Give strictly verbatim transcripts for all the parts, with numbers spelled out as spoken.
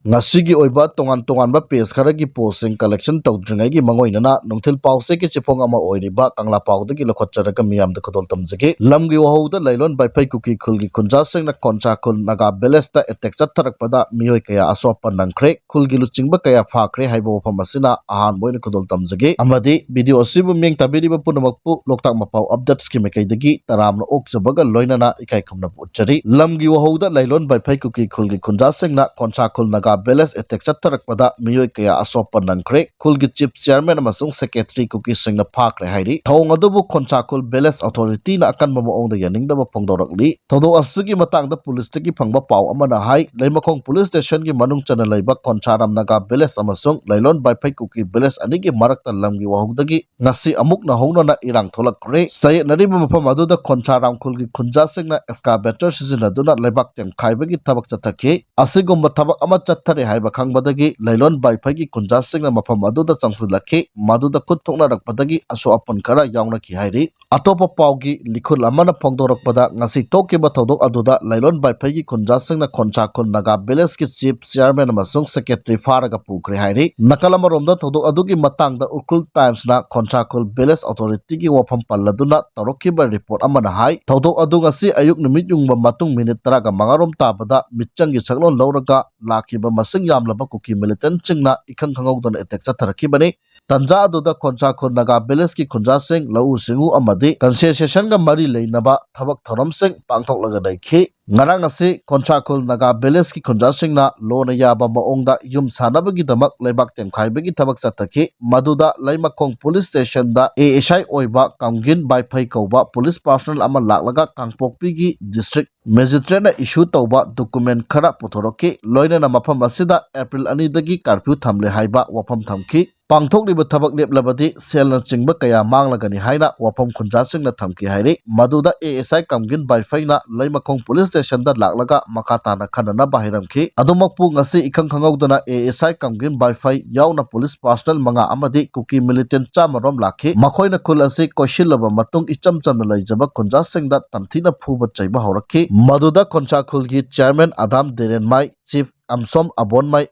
ꯉꯁꯤꯒꯤ ꯑꯣꯏꯕ ꯇꯣꯉꯥꯟ ꯇꯣꯉꯥꯟꯕ ꯄꯦꯖ ꯈꯔꯒꯤ ꯄꯣꯁꯁꯤꯡ ꯀꯂꯦꯛꯁꯟ ꯇꯧꯗ꯭ꯔꯤꯉꯩꯒꯤ ꯃꯥꯡꯑꯣꯏꯅꯅ ꯅꯨꯡꯊꯤꯜ ꯄꯥꯎꯆꯦꯒꯤ ꯆꯦꯐꯣꯡ ꯑꯃ ꯑꯣꯏꯔꯤꯕ ꯀꯪꯂꯥ ꯄꯥꯎꯗꯒꯤ ꯂꯧꯈꯠꯆꯔꯒ ꯃꯤꯌꯥꯝꯗ ꯈꯨꯗꯣꯜ ꯇꯝꯖꯒꯦ꯫ ꯂꯝꯒꯤ ꯋꯥꯍꯧꯗ ꯂꯩꯂꯣꯟ ꯕꯥꯏꯐꯩ ꯀꯨꯀꯤ ꯈꯨꯜꯒꯤ ꯈꯨꯟꯖꯥꯁꯤꯡꯅ ꯈꯣꯟꯁꯥ ꯈꯨꯜ ꯅꯥꯒꯥ ꯚꯤꯂꯦꯖꯇ ꯑꯦꯇꯦꯛ ꯆꯠꯊꯔꯛꯄꯗ ꯃꯤꯑꯣꯏ ꯀꯌꯥ ꯑꯁꯣꯛ ꯑꯄꯟ ꯅꯪꯈ꯭ꯔꯦ꯫ ꯈꯨꯜꯒꯤ ꯂꯨꯆꯤꯡꯕ ꯀꯌꯥ ꯐꯥꯈ꯭ꯔꯦ ꯍꯥꯏꯕ ꯋꯥꯐꯝ ꯑꯁꯤꯅ ꯑꯍꯥꯟꯕ ꯑꯣꯏꯅ ꯈꯨꯗꯣꯜ ꯇꯝꯖꯒꯦ꯫ ꯑꯃꯗꯤ ꯚꯤꯗꯤꯑꯣ ꯑꯁꯤꯕꯨ ꯃꯤꯠꯌꯦꯡ ꯇꯥꯕꯤꯔꯤꯕ ꯄꯨꯝꯅꯃꯛꯄꯨ ꯂꯣꯛꯇꯥꯛ ꯃꯄꯥꯎ ꯑꯞꯗꯦꯠꯁꯀꯤ ꯃꯥꯏꯀꯩꯗꯒꯤ ꯇꯔꯥꯝꯅ ꯑꯣꯛꯆꯕꯒ ꯂꯣꯏꯅꯅ ꯏꯀꯥꯏ ꯈꯨꯝꯅꯕ ꯎꯠꯆꯔꯤ꯫ ꯂꯝꯒꯤ ꯋꯥꯍꯧꯗ ꯂꯩꯂꯣꯟ ꯕꯥꯏꯐꯩ ꯀꯨꯀꯤ ꯈꯨꯜꯒꯤ ꯈꯨꯟꯖꯥꯁꯤꯡꯅ ꯈꯣꯟꯁꯥ ꯈꯨꯜ ꯅꯥꯒꯥ ꯚꯤꯂꯦꯖ ꯑꯦꯇꯦꯛ ꯆꯠꯊꯔꯛꯄꯗ ꯃꯤꯑꯣꯏ ꯀꯌꯥ ꯑꯁꯣꯛ ꯑꯄꯟ ꯅꯪꯈ꯭ꯔꯦ꯫ ꯈꯨꯜꯒꯤ ꯆꯤꯐ ꯆꯤꯌꯔꯃꯦꯟ ꯑꯃꯁꯨꯡ ꯁꯦꯀ꯭ꯔꯦꯇꯔꯤ ꯀꯨꯀꯤꯁꯤꯡꯅ ꯐꯥꯈ꯭ꯔꯦ ꯍꯥꯏꯔꯤ꯫ ꯊꯧꯑꯣꯡ ꯑꯗꯨꯕꯨ ꯈꯣꯟꯁꯥ ꯈꯨꯜ ꯚꯤꯂꯦꯖ ꯑꯣꯊꯣꯔꯤꯇꯤꯅ ꯑꯀꯟꯕ ꯃꯑꯣꯡꯗ ꯌꯥꯅꯤꯡꯗꯕ ꯐꯣꯡꯗꯣꯔꯛꯂꯤ꯫ ꯊꯧꯗꯣꯛ ꯑꯁꯤꯒꯤ ꯃꯇꯥꯡꯗ ꯄꯨꯂꯤꯁꯇꯒꯤ ꯐꯪꯕ ꯄꯥꯎ ꯑꯃꯅ ꯍꯥꯏ, ꯂꯩꯃꯈꯣꯡ ꯄꯨꯂꯤꯁ ꯁ꯭ꯇꯦꯁꯟꯒꯤ ꯃꯅꯨꯡ ꯆꯟꯅ ꯂꯩꯕ ꯈꯣꯟꯁꯥꯔꯥꯝ ꯅꯥꯒꯥ ꯚꯤꯂꯦꯖ ꯑꯃꯁꯨꯡ ꯂꯩꯂꯣꯟ ꯕꯥꯏꯐꯩ ꯀꯨꯀꯤ ꯚꯤꯂꯦꯖ ꯑꯅꯤꯒꯤ ꯃꯔꯛꯇ ꯂꯝꯒꯤ ꯋꯥꯍꯧꯗꯒꯤ ꯉꯁꯤ ꯑꯃꯨꯛ ꯅꯧꯍꯧꯅꯅ ꯏꯔꯥꯡ ꯊꯣꯛꯂꯛꯈ꯭ꯔꯦ꯫ ꯆꯌꯦꯠꯅꯔꯤꯕ ꯃꯐꯝ ꯑꯗꯨꯗ ꯈꯣꯟꯁꯥꯔꯥꯝ ꯈꯨꯜꯒꯤ ꯈꯨꯟꯖꯥꯁꯤꯡꯅ ꯑꯦꯛꯁꯀꯥꯚꯦꯇꯔ ꯁꯤꯖꯤꯟꯅꯗꯨꯅ ꯂꯩꯕꯥꯛ ꯇꯦꯝꯈꯥꯏꯕꯒꯤ ꯊꯕꯛ ꯆꯠꯊꯈꯤ꯫ ꯑꯁꯤꯒꯨꯝꯕ ꯊꯕꯛ ꯑꯃ ꯆꯠꯊꯔꯦ ꯍꯥꯏꯕ ꯈꯪꯕꯗꯒꯤ ꯂꯩꯂꯣꯟ ꯕꯥꯏꯐꯩꯒꯤ ꯈꯨꯟꯖꯥꯁꯤꯡꯅ ꯃꯐꯝ ꯑꯗꯨꯗ ꯆꯪꯁꯤꯜꯂꯛꯈꯤ꯫ ꯃꯗꯨꯗ ꯈꯨꯠ ꯊꯣꯛꯅꯔꯛꯄꯗꯒꯤ ꯑꯁꯣꯛ ꯑꯄꯟ ꯈꯔ ꯌꯥꯎꯅꯈꯤ ꯍꯥꯏꯔꯤ꯫ ꯑꯇꯣꯞꯄ ꯄꯥꯎꯒꯤ ꯂꯤꯈꯨꯜ ꯑꯃꯅ ꯐꯣꯡꯗꯣꯔꯛꯄꯗ, ꯉꯁꯤ ꯊꯣꯛꯈꯤꯕ ꯊꯧꯗꯣꯛ ꯑꯗꯨꯗ ꯂꯩꯂꯣꯟ ꯕꯥꯏꯐꯩꯒꯤ ꯈꯨꯟꯖꯥꯁꯤꯡꯅ ꯈꯣꯟꯁꯥ ꯈꯨꯜ ꯅꯥꯒꯥ ꯚꯤꯂꯦꯖꯀꯤ ꯆꯤꯐ ꯆꯤꯌꯔꯃꯦꯟ ꯑꯃꯁꯨꯡ ꯁꯦꯀ꯭ꯔꯦꯇꯔꯤ ꯐꯥꯔꯒ ꯄꯨꯈ꯭ꯔꯦ ꯍꯥꯏꯔꯤ꯫ ꯅꯥꯀꯜ ꯑꯃꯔꯣꯝꯗ ꯊꯧꯗꯣꯛ ꯑꯗꯨꯒꯤ ꯃꯇꯥꯡꯗ ꯎꯈ꯭ꯔꯨꯜ ꯇꯥꯏꯝꯁꯅ ꯈꯣꯟꯁꯥ ꯈꯨꯜ ꯚꯤꯂꯦꯖ ꯑꯣꯊꯣꯔꯤꯇꯤꯒꯤ ꯋꯥꯐꯝ ꯄꯜꯂꯗꯨꯅ ꯇꯧꯔꯛꯈꯤꯕ ꯔꯤꯄꯣꯔꯠ ꯑꯃꯅ ꯍꯥꯏ, ꯊꯧꯗꯣꯛ ꯑꯗꯨ ꯉꯁꯤ ꯑꯌꯨꯛ ꯅꯨꯃꯤꯠ ꯌꯨꯡꯕ ꯃꯇꯨꯡ ꯃꯤꯅꯤꯠ ꯇꯔꯥꯒ ꯃꯉꯥꯔꯣꯝ ꯇꯥꯕꯗ ꯃꯤꯆꯪꯒꯤ ꯁꯛꯂꯣꯟ ꯂꯧꯔꯒ ꯂꯥꯛꯈꯤꯕ ꯃꯁꯤꯡ ꯌꯥꯝꯂꯕ ꯀꯨꯀꯤ ꯃꯤꯂꯤꯇꯦꯟꯠꯁꯤꯡꯅ ꯏꯈꯪ ꯈꯪꯍꯧꯗꯅ ꯑꯦꯇꯦꯛ ꯆꯠꯊꯔꯛꯈꯤꯕꯅꯤ꯫ ꯇꯟꯖꯥ ꯑꯗꯨꯗ ꯈꯣꯟꯁꯥ ꯈꯨꯜ ꯅꯥꯒꯥ ꯚꯤꯂꯦꯖꯀꯤ ꯈꯨꯟꯖꯥꯁꯤꯡ, ꯂꯧꯎ ꯁꯤꯡꯎ ꯑꯃꯗꯤ ꯀꯟꯁꯦꯁꯟꯒ ꯃꯔꯤ ꯂꯩꯅꯕ ꯊꯕꯛ ꯊꯧꯔꯝꯁꯤꯡ ꯄꯥꯡꯊꯣꯛꯂꯒ ꯂꯩꯈꯤ꯫ ꯉꯔꯥꯡ ꯑꯁꯤ ꯈꯣꯟꯁꯥ ꯈꯨꯜ ꯅꯥꯒꯥ ꯚꯤꯂꯦꯖꯀꯤ ꯈꯨꯟꯖꯥꯁꯤꯡꯅ ꯂꯣꯟꯅ ꯌꯥꯕ ꯃꯑꯣꯡꯗ ꯌꯨꯝ ꯁꯥꯅꯕꯒꯤꯗꯃꯛ ꯂꯩꯕꯥꯛ ꯇꯦꯝꯈꯥꯏꯕꯒꯤ ꯊꯕꯛ ꯆꯠꯊꯈꯤ꯫ ꯃꯗꯨꯗ ꯂꯩꯃꯈꯣꯡ ꯄꯨꯂꯤꯁ ꯁ꯭ꯇꯦꯁꯟꯗ ꯑꯦ ꯑꯦꯁ ꯑꯥꯏ ꯑꯣꯏꯕ ꯀꯝꯒꯤꯟ ꯕꯥꯏꯐꯩ ꯀꯧꯕ ꯄꯨꯂꯤꯁ ꯄꯥꯔꯁꯅꯦꯜ ꯑꯃ ꯂꯥꯛꯂꯒ ꯀꯥꯡꯄꯣꯛꯄꯤꯒꯤ ꯗꯤꯁꯇ꯭ꯔꯤꯛ ꯃꯦꯖꯤꯁꯇ꯭ꯔꯦꯠꯅ ꯏꯁꯨ ꯇꯧꯕ ꯗꯣꯀꯨꯃꯦꯟ ꯈꯔ ꯄꯨꯊꯣꯔꯛꯈꯤ꯫ ꯂꯣꯏꯅꯅ ꯃꯐꯝ ꯑꯁꯤꯗ ꯑꯦꯄ꯭ꯔꯤꯜ ꯑꯅꯤꯗꯒꯤ ꯀꯥꯔꯐ꯭ꯌꯨ ꯊꯝꯂꯦ ꯍꯥꯏꯕ ꯋꯥꯐꯝ ꯊꯝꯈꯤ꯫ ꯄꯥꯡꯊꯣꯛꯂꯤꯕ ꯊꯕꯛ ꯂꯦꯞꯂꯕꯗꯤ ꯁꯦꯜꯅꯆꯤꯡꯕ ꯀꯌꯥ ꯃꯥꯡꯂꯒꯅꯤ ꯍꯥꯏꯅ ꯋꯥꯐꯝ ꯈꯨꯟꯖꯥꯁꯤꯡꯅ ꯊꯝꯈꯤ ꯍꯥꯏꯔꯤ꯫ ꯃꯗꯨꯗ ꯑꯦ ꯑꯦꯁ ꯑꯥꯏ ꯀꯝꯒꯤꯟ ꯕꯥꯏꯐꯩꯅ ꯂꯩꯃꯈꯣꯡ ꯄꯨꯂꯤꯁ ꯁ꯭ꯇꯦꯁꯟꯗ ꯂꯥꯛꯂꯒ ꯃꯈꯥ ꯇꯥꯅ ꯈꯟꯅꯅꯕ ꯍꯥꯏꯔꯝꯈꯤ꯫ ꯑꯗꯨꯃꯛꯄꯨ ꯉꯁꯤ ꯏꯈꯪ ꯈꯪꯍꯧꯗꯅ ꯑꯦ ꯑꯦꯁ ꯑꯥꯏ ꯀꯝꯒꯤꯟ ꯕꯥꯏꯐꯩ ꯌꯥꯎꯅ ꯄꯨꯂꯤꯁ ꯄꯥꯔꯁꯅꯦꯜ ꯃꯉꯥ ꯑꯃꯗꯤ ꯀꯨꯀꯤ ꯃꯤꯂꯤꯇꯦꯟꯠ ꯆꯥꯝꯃꯔꯣꯝ ꯂꯥꯛꯈꯤ꯫ ꯃꯈꯣꯏꯅ ꯈꯨꯜ ꯑꯁꯤ ꯀꯣꯏꯁꯤꯜꯂꯕ ꯃꯇꯨꯡ ꯏꯆꯝ ꯆꯝꯅ ꯂꯩꯖꯕ ꯈꯨꯟꯖꯥꯁꯤꯡꯗ ꯇꯝꯊꯤꯅ ꯐꯨꯕ ꯆꯩꯕ ꯍꯧꯔꯛꯈꯤ꯫ ꯃꯗꯨꯗ ꯈꯣꯟꯁꯥ ꯈꯨꯜꯒꯤ ꯆꯤꯌꯔꯃꯦꯟ ꯑꯗꯥꯝ ꯗꯦꯔꯦꯟꯃꯥꯏ, ꯆꯤꯐ ꯑꯝꯁꯣꯝ ꯑꯕꯣꯟꯃꯩ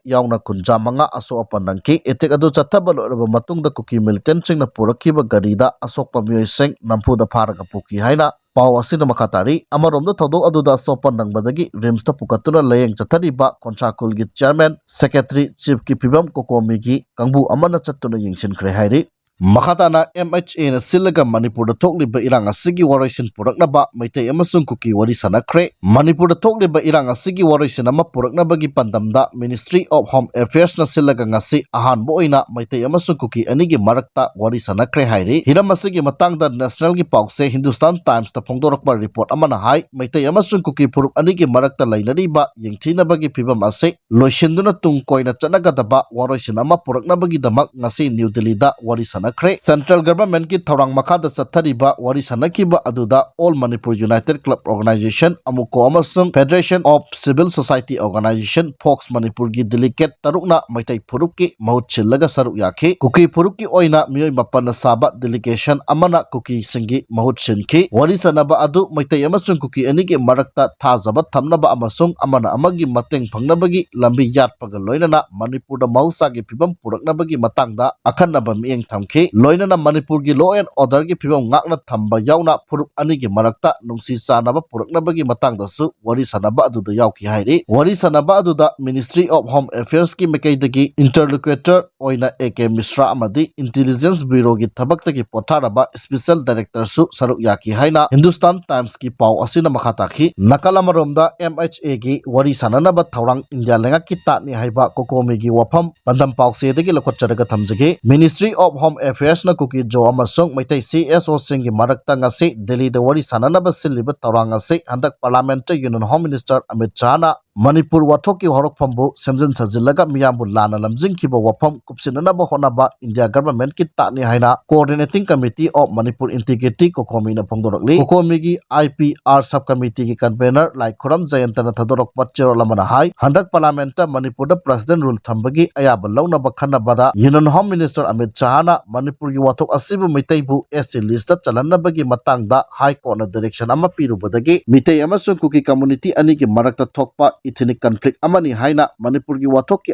ꯌꯥꯎꯅ ꯀꯨꯟꯊ꯭ꯔꯥ ꯃꯉꯥ ꯑꯁꯣꯛ ꯑꯄꯟ ꯅꯪꯈꯤ꯫ ꯑꯦꯇꯦꯛ ꯑꯗꯨ ꯆꯠꯊꯕ ꯂꯣꯏꯔꯕ ꯃꯇꯨꯡꯗ ꯀꯨꯀꯤ ꯃꯤꯂꯤꯇꯦꯟꯁꯤꯡꯅ ꯄꯨꯔꯛꯈꯤꯕ ꯒꯥꯔꯤꯗ ꯑꯁꯣꯛꯄ ꯃꯤꯑꯣꯏꯁꯤꯡ ꯅꯝꯐꯨꯗ ꯐꯥꯔꯒ ꯄꯨꯈꯤ ꯍꯥꯏꯅ ꯄꯥꯎ ꯑꯁꯤꯅ ꯃꯈꯥ ꯇꯥꯔꯤ꯫ ꯑꯃꯔꯣꯝꯗ ꯊꯧꯗꯣꯛ ꯑꯗꯨꯗ ꯑꯁꯣꯛꯄ ꯅꯪꯕꯗꯒꯤ ꯔꯤꯝꯁꯇ ꯄꯨꯈꯠꯇꯨꯅ ꯂꯥꯌꯦꯡ ꯆꯠꯊꯔꯤꯕ ꯈꯣꯟꯁꯥꯈꯨꯜꯒꯤ ꯆꯤꯌꯔꯃꯦꯟ, ꯁꯦꯀ꯭ꯔꯦꯇꯔꯤ, ꯆꯤꯐꯀꯤ ꯐꯤꯕꯝ ꯀꯣꯀꯣꯃꯤꯒꯤ ꯀꯥꯡꯕꯨ ꯑꯃꯅ ꯆꯠꯇꯨꯅ ꯌꯦꯡꯁꯤꯟꯈ꯭ꯔꯦ ꯍꯥꯏꯔꯤ꯫ ꯃꯈꯥ ꯇꯥꯅ ꯑꯦꯝ ꯑꯩꯆ ꯑꯦꯅ ꯁꯤꯜꯂꯒ ꯃꯅꯤꯄꯨꯔꯗ ꯊꯣꯛꯂꯤꯕ ꯏꯔꯥꯡ ꯑꯁꯤꯒꯤ ꯋꯥꯔꯣꯏꯁꯤꯟ ꯄꯨꯔꯛꯅꯕ ꯃꯩꯇꯩ ꯑꯃꯁꯨꯡ ꯀꯨꯀꯤ ꯋꯥꯔꯤ ꯁꯥꯟꯅꯈ꯭ꯔꯦ꯫ ꯃꯅꯤꯄꯨꯔꯗ ꯊꯣꯛꯂꯤꯕ ꯏꯔꯥꯡ ꯑꯁꯤꯒꯤ ꯋꯥꯔꯣꯏꯁꯤꯟ ꯑꯃ ꯄꯨꯔꯛꯅꯕꯒꯤ ꯄꯥꯟꯗꯝꯗ Ministry of Home Affairsꯅ ꯁꯤꯜꯂꯒ ꯉꯁꯤ ꯑꯍꯥꯟꯕ ꯑꯣꯏꯅ ꯃꯩꯇꯩ ꯑꯃꯁꯨꯡ ꯀꯨꯀꯤ ꯑꯅꯤꯒꯤ ꯃꯔꯛꯇ ꯋꯥꯔꯤ ꯁꯥꯟꯅꯈ꯭ꯔꯦ ꯍꯥꯏꯔꯤ꯫ ꯍꯤꯔꯝ ꯑꯁꯤꯒꯤ ꯃꯇꯥꯡꯗ Nationalꯒꯤ ꯄꯥꯎꯆꯦ Hindustan Timesꯇ ꯐꯣꯡꯗꯣꯔꯛꯄ report ꯑꯃꯅ ꯍꯥꯏ, ꯃꯩꯇꯩ ꯑꯃꯁꯨꯡ ꯀꯨꯀꯤ ꯐꯨꯔꯨꯞ ꯑꯅꯤꯒꯤ ꯃꯔꯛꯇ ꯂꯩꯅꯔꯤꯕ ꯌꯦꯡꯊꯤꯅꯕꯒꯤ ꯐꯤꯕꯝ ꯑꯁꯤ ꯂꯣꯏꯁꯤꯟꯗꯨꯅ ꯇꯨꯡ ꯀꯣꯏꯅ ꯆꯠꯅꯒꯗꯕ ꯋꯥꯔꯣꯏꯁꯤꯟ ꯑꯃ ꯄꯨꯔꯛꯅꯕꯒꯤꯗꯃꯛ ꯉꯁꯤ ꯅ꯭ꯌꯨ ꯗꯤꯜꯂꯤꯗ ꯋꯥꯔꯤ ꯁꯥꯟꯅꯈ꯭ꯔꯦ꯫ Central Governmentꯀꯤ ꯊꯧꯔꯥꯡ ꯃꯈꯥꯗ ꯆꯠꯊꯔꯤꯕ ꯋꯥꯔꯤ ꯁꯥꯟꯅꯈꯤꯕ ꯑꯗꯨꯗ All Manipur United Club Organization, AMUCO, ꯑꯃꯁꯨꯡ Federation of Civil Society Organization, fox ꯃꯅꯤꯄꯨꯔꯒꯤ delegate ꯇꯔꯨꯛꯅ ꯃꯩꯇꯩ ꯐꯨꯔꯨꯞꯀꯤ ꯃꯍꯨꯠ ꯁꯤꯜꯂꯒ ꯁꯔꯨꯛ ꯌꯥꯈꯤ꯫ ꯀꯨꯀꯤ ꯐꯨꯔꯨꯞꯀꯤ ꯑꯣꯏꯅ ꯃꯤꯑꯣꯏ ꯃꯥꯄꯟꯅ ꯁꯥꯕ delegation ꯑꯃꯅ ꯀꯨꯀꯤꯁꯤꯡꯒꯤ ꯃꯍꯨꯠ ꯁꯤꯟꯈꯤ꯫ ꯋꯥꯔꯤ ꯁꯥꯟꯅꯕ ꯑꯗꯨ ꯃꯩꯇꯩ ꯑꯃꯁꯨꯡ ꯀꯨꯀꯤ ꯑꯅꯤꯒꯤ ꯃꯔꯛꯇ ꯊꯥꯖꯕ ꯊꯝꯅꯕ ꯑꯃꯁꯨꯡ ꯑꯃꯅ ꯑꯃꯒꯤ ꯃꯇꯦꯡ ꯐꯪꯅꯕꯒꯤ ꯂꯝꯕꯤ ꯌꯥꯠꯄꯒ ꯂꯣꯏꯅꯅ ꯃꯅꯤꯄꯨꯔꯗ ꯃꯍꯧꯁꯥꯒꯤ ꯐꯤꯕꯝ ꯄꯨꯔꯛꯅꯕꯒꯤ ꯃꯇꯥꯡꯗ ꯑꯈꯟꯅꯕ ꯃꯤꯠꯌꯦꯡ ꯊꯝꯈꯤ꯫ ꯂꯣꯏꯅꯅ ꯃꯅꯤꯄꯨꯔꯒꯤ law and orderꯒꯤ ꯐꯤꯕꯝ ꯉꯥꯛꯅ ꯊꯝꯕ ꯌꯥꯎꯅ ꯐꯨꯔꯨꯞ ꯑꯅꯤꯒꯤ ꯃꯔꯛꯇ ꯅꯨꯡꯁꯤ ꯆꯥꯟꯅꯕ ꯄꯨꯔꯛꯅꯕꯒꯤ ꯃꯇꯥꯡꯗꯁꯨ ꯋꯥꯔꯤ ꯁꯥꯟꯅꯕ ꯑꯗꯨꯗ ꯌꯥꯎꯈꯤ ꯍꯥꯏꯔꯤ꯫ ꯋꯥꯔꯤ ꯁꯥꯟꯅꯕ ꯑꯗꯨꯗ Ministry of Home Affairsꯀꯤ ꯃꯥꯏꯀꯩꯗꯒꯤ interlocutor ꯑꯣꯏꯅ ꯑꯦ ꯀꯦ ꯃꯤꯁ꯭ꯔꯥ ꯑꯃꯗꯤ Intelligence Bureauꯒꯤ ꯊꯕꯛꯇꯒꯤ ꯄꯣꯊꯥꯔꯕ Special Directorꯁꯨ ꯁꯔꯨꯛ ꯌꯥꯈꯤ ꯍꯥꯏꯅ Hindustan Timesꯀꯤ ꯄꯥꯎ ꯑꯁꯤꯅ ꯃꯈꯥ ꯇꯥꯈꯤ꯫ ꯅꯥꯀꯜ ꯑꯃꯔꯣꯝꯗ ꯑꯦꯝ ꯑꯩꯆ ꯑꯦꯒꯤ ꯋꯥꯔꯤ ꯁꯥꯟꯅꯅꯕ ꯊꯧꯔꯥꯡ ꯏꯟꯗꯤꯌꯥ ꯂꯩꯉꯥꯛꯀꯤ ꯇꯥꯠꯅꯤ ꯍꯥꯏꯕ ꯀꯣꯀꯣꯃꯤꯒꯤ ꯋꯥꯐꯝ ꯄꯥꯟꯗꯝ ꯄꯥꯎꯆꯦꯗꯒꯤ ꯂꯧꯈꯠꯆꯔꯒ ꯊꯝꯖꯒꯦ꯫ Ministry of Home Affairsꯅ ꯀꯨꯀꯤ ꯖꯣ ꯑꯃꯁꯨꯡ ꯃꯩꯇꯩ ꯁꯤ ꯑꯦꯁ ꯑꯣꯁꯤꯡꯒꯤ ꯃꯔꯛꯇ ꯉꯁꯤ ꯗꯤꯜꯂꯤꯗ ꯋꯥꯔꯤ ꯁꯥꯟꯅꯅꯕ ꯁꯤꯜꯂꯤꯕ ꯊꯧꯔꯥꯡ ꯑꯁꯤ ꯍꯟꯗꯛ Parliamentꯇ Union Home Minister Amit ꯁꯍꯥꯅ Manipur ꯋꯥꯊꯣꯛꯀꯤ ꯍꯧꯔꯛꯐꯝꯕꯨ ꯁꯦꯝꯖꯤꯟ ꯁꯥꯖꯤꯜꯂꯒ ꯃꯤꯌꯥꯝꯕꯨ ꯂꯥꯟꯅ ꯂꯝꯖꯤꯡꯈꯤꯕ ꯋꯥꯐꯝ ꯀꯨꯞꯁꯤꯟꯅꯅꯕ ꯍꯣꯠꯅꯕ ꯏꯟꯗꯤꯌꯥ ꯒꯚꯔꯟꯃꯦꯟꯠꯀꯤ ꯇꯥꯠꯅꯤ ꯍꯥꯏꯅ Coordinating Committee of Manipur Integrity ꯀꯣꯀꯣꯃꯤꯅ ꯐꯣꯡꯗꯣꯔꯛꯂꯤ꯫ ꯀꯣꯀꯣꯃꯤꯒꯤ ꯑꯥꯏ ꯄꯤ ꯑꯥꯔ Sub Committeeꯒꯤ convener ꯂꯥꯏꯈꯨꯔꯝ ꯖꯌꯟꯇꯅ ꯊꯥꯗꯣꯔꯛꯄ ꯆꯦꯔꯣꯜ ꯑꯃꯅ ꯍꯥꯏ, ꯍꯟꯗꯛ Parliamentꯇ ꯃꯅꯤꯄꯨꯔꯗ President Rule ꯊꯝꯕꯒꯤ ꯑꯌꯥꯕ ꯂꯧꯅꯕ ꯈꯟꯅꯕꯗ Union Home Minister ꯑꯃꯤꯠ ꯁꯍꯥꯅ ꯃꯅꯤꯄꯨꯔꯒꯤ ꯋꯥꯊꯣꯛ ꯑꯁꯤꯕꯨ ꯃꯤꯇꯩꯕꯨ ꯑꯦꯁ ꯇꯤ listꯇ ꯆꯜꯍꯟꯅꯕꯒꯤ ꯃꯇꯥꯡꯗ High Courtꯅ direction ꯑꯃ ꯄꯤꯔꯨꯕꯗꯒꯤ ꯃꯤꯇꯩ ꯑꯃꯁꯨꯡ ꯀꯨꯀꯤ community ꯑꯅꯤꯒꯤ ꯃꯔꯛꯇ ꯊꯣꯛꯄ ethnic conflict ꯑꯃꯅꯤ ꯍꯥꯏꯅ ꯃꯅꯤꯄꯨꯔꯒꯤ ꯋꯥꯊꯣꯛꯀꯤ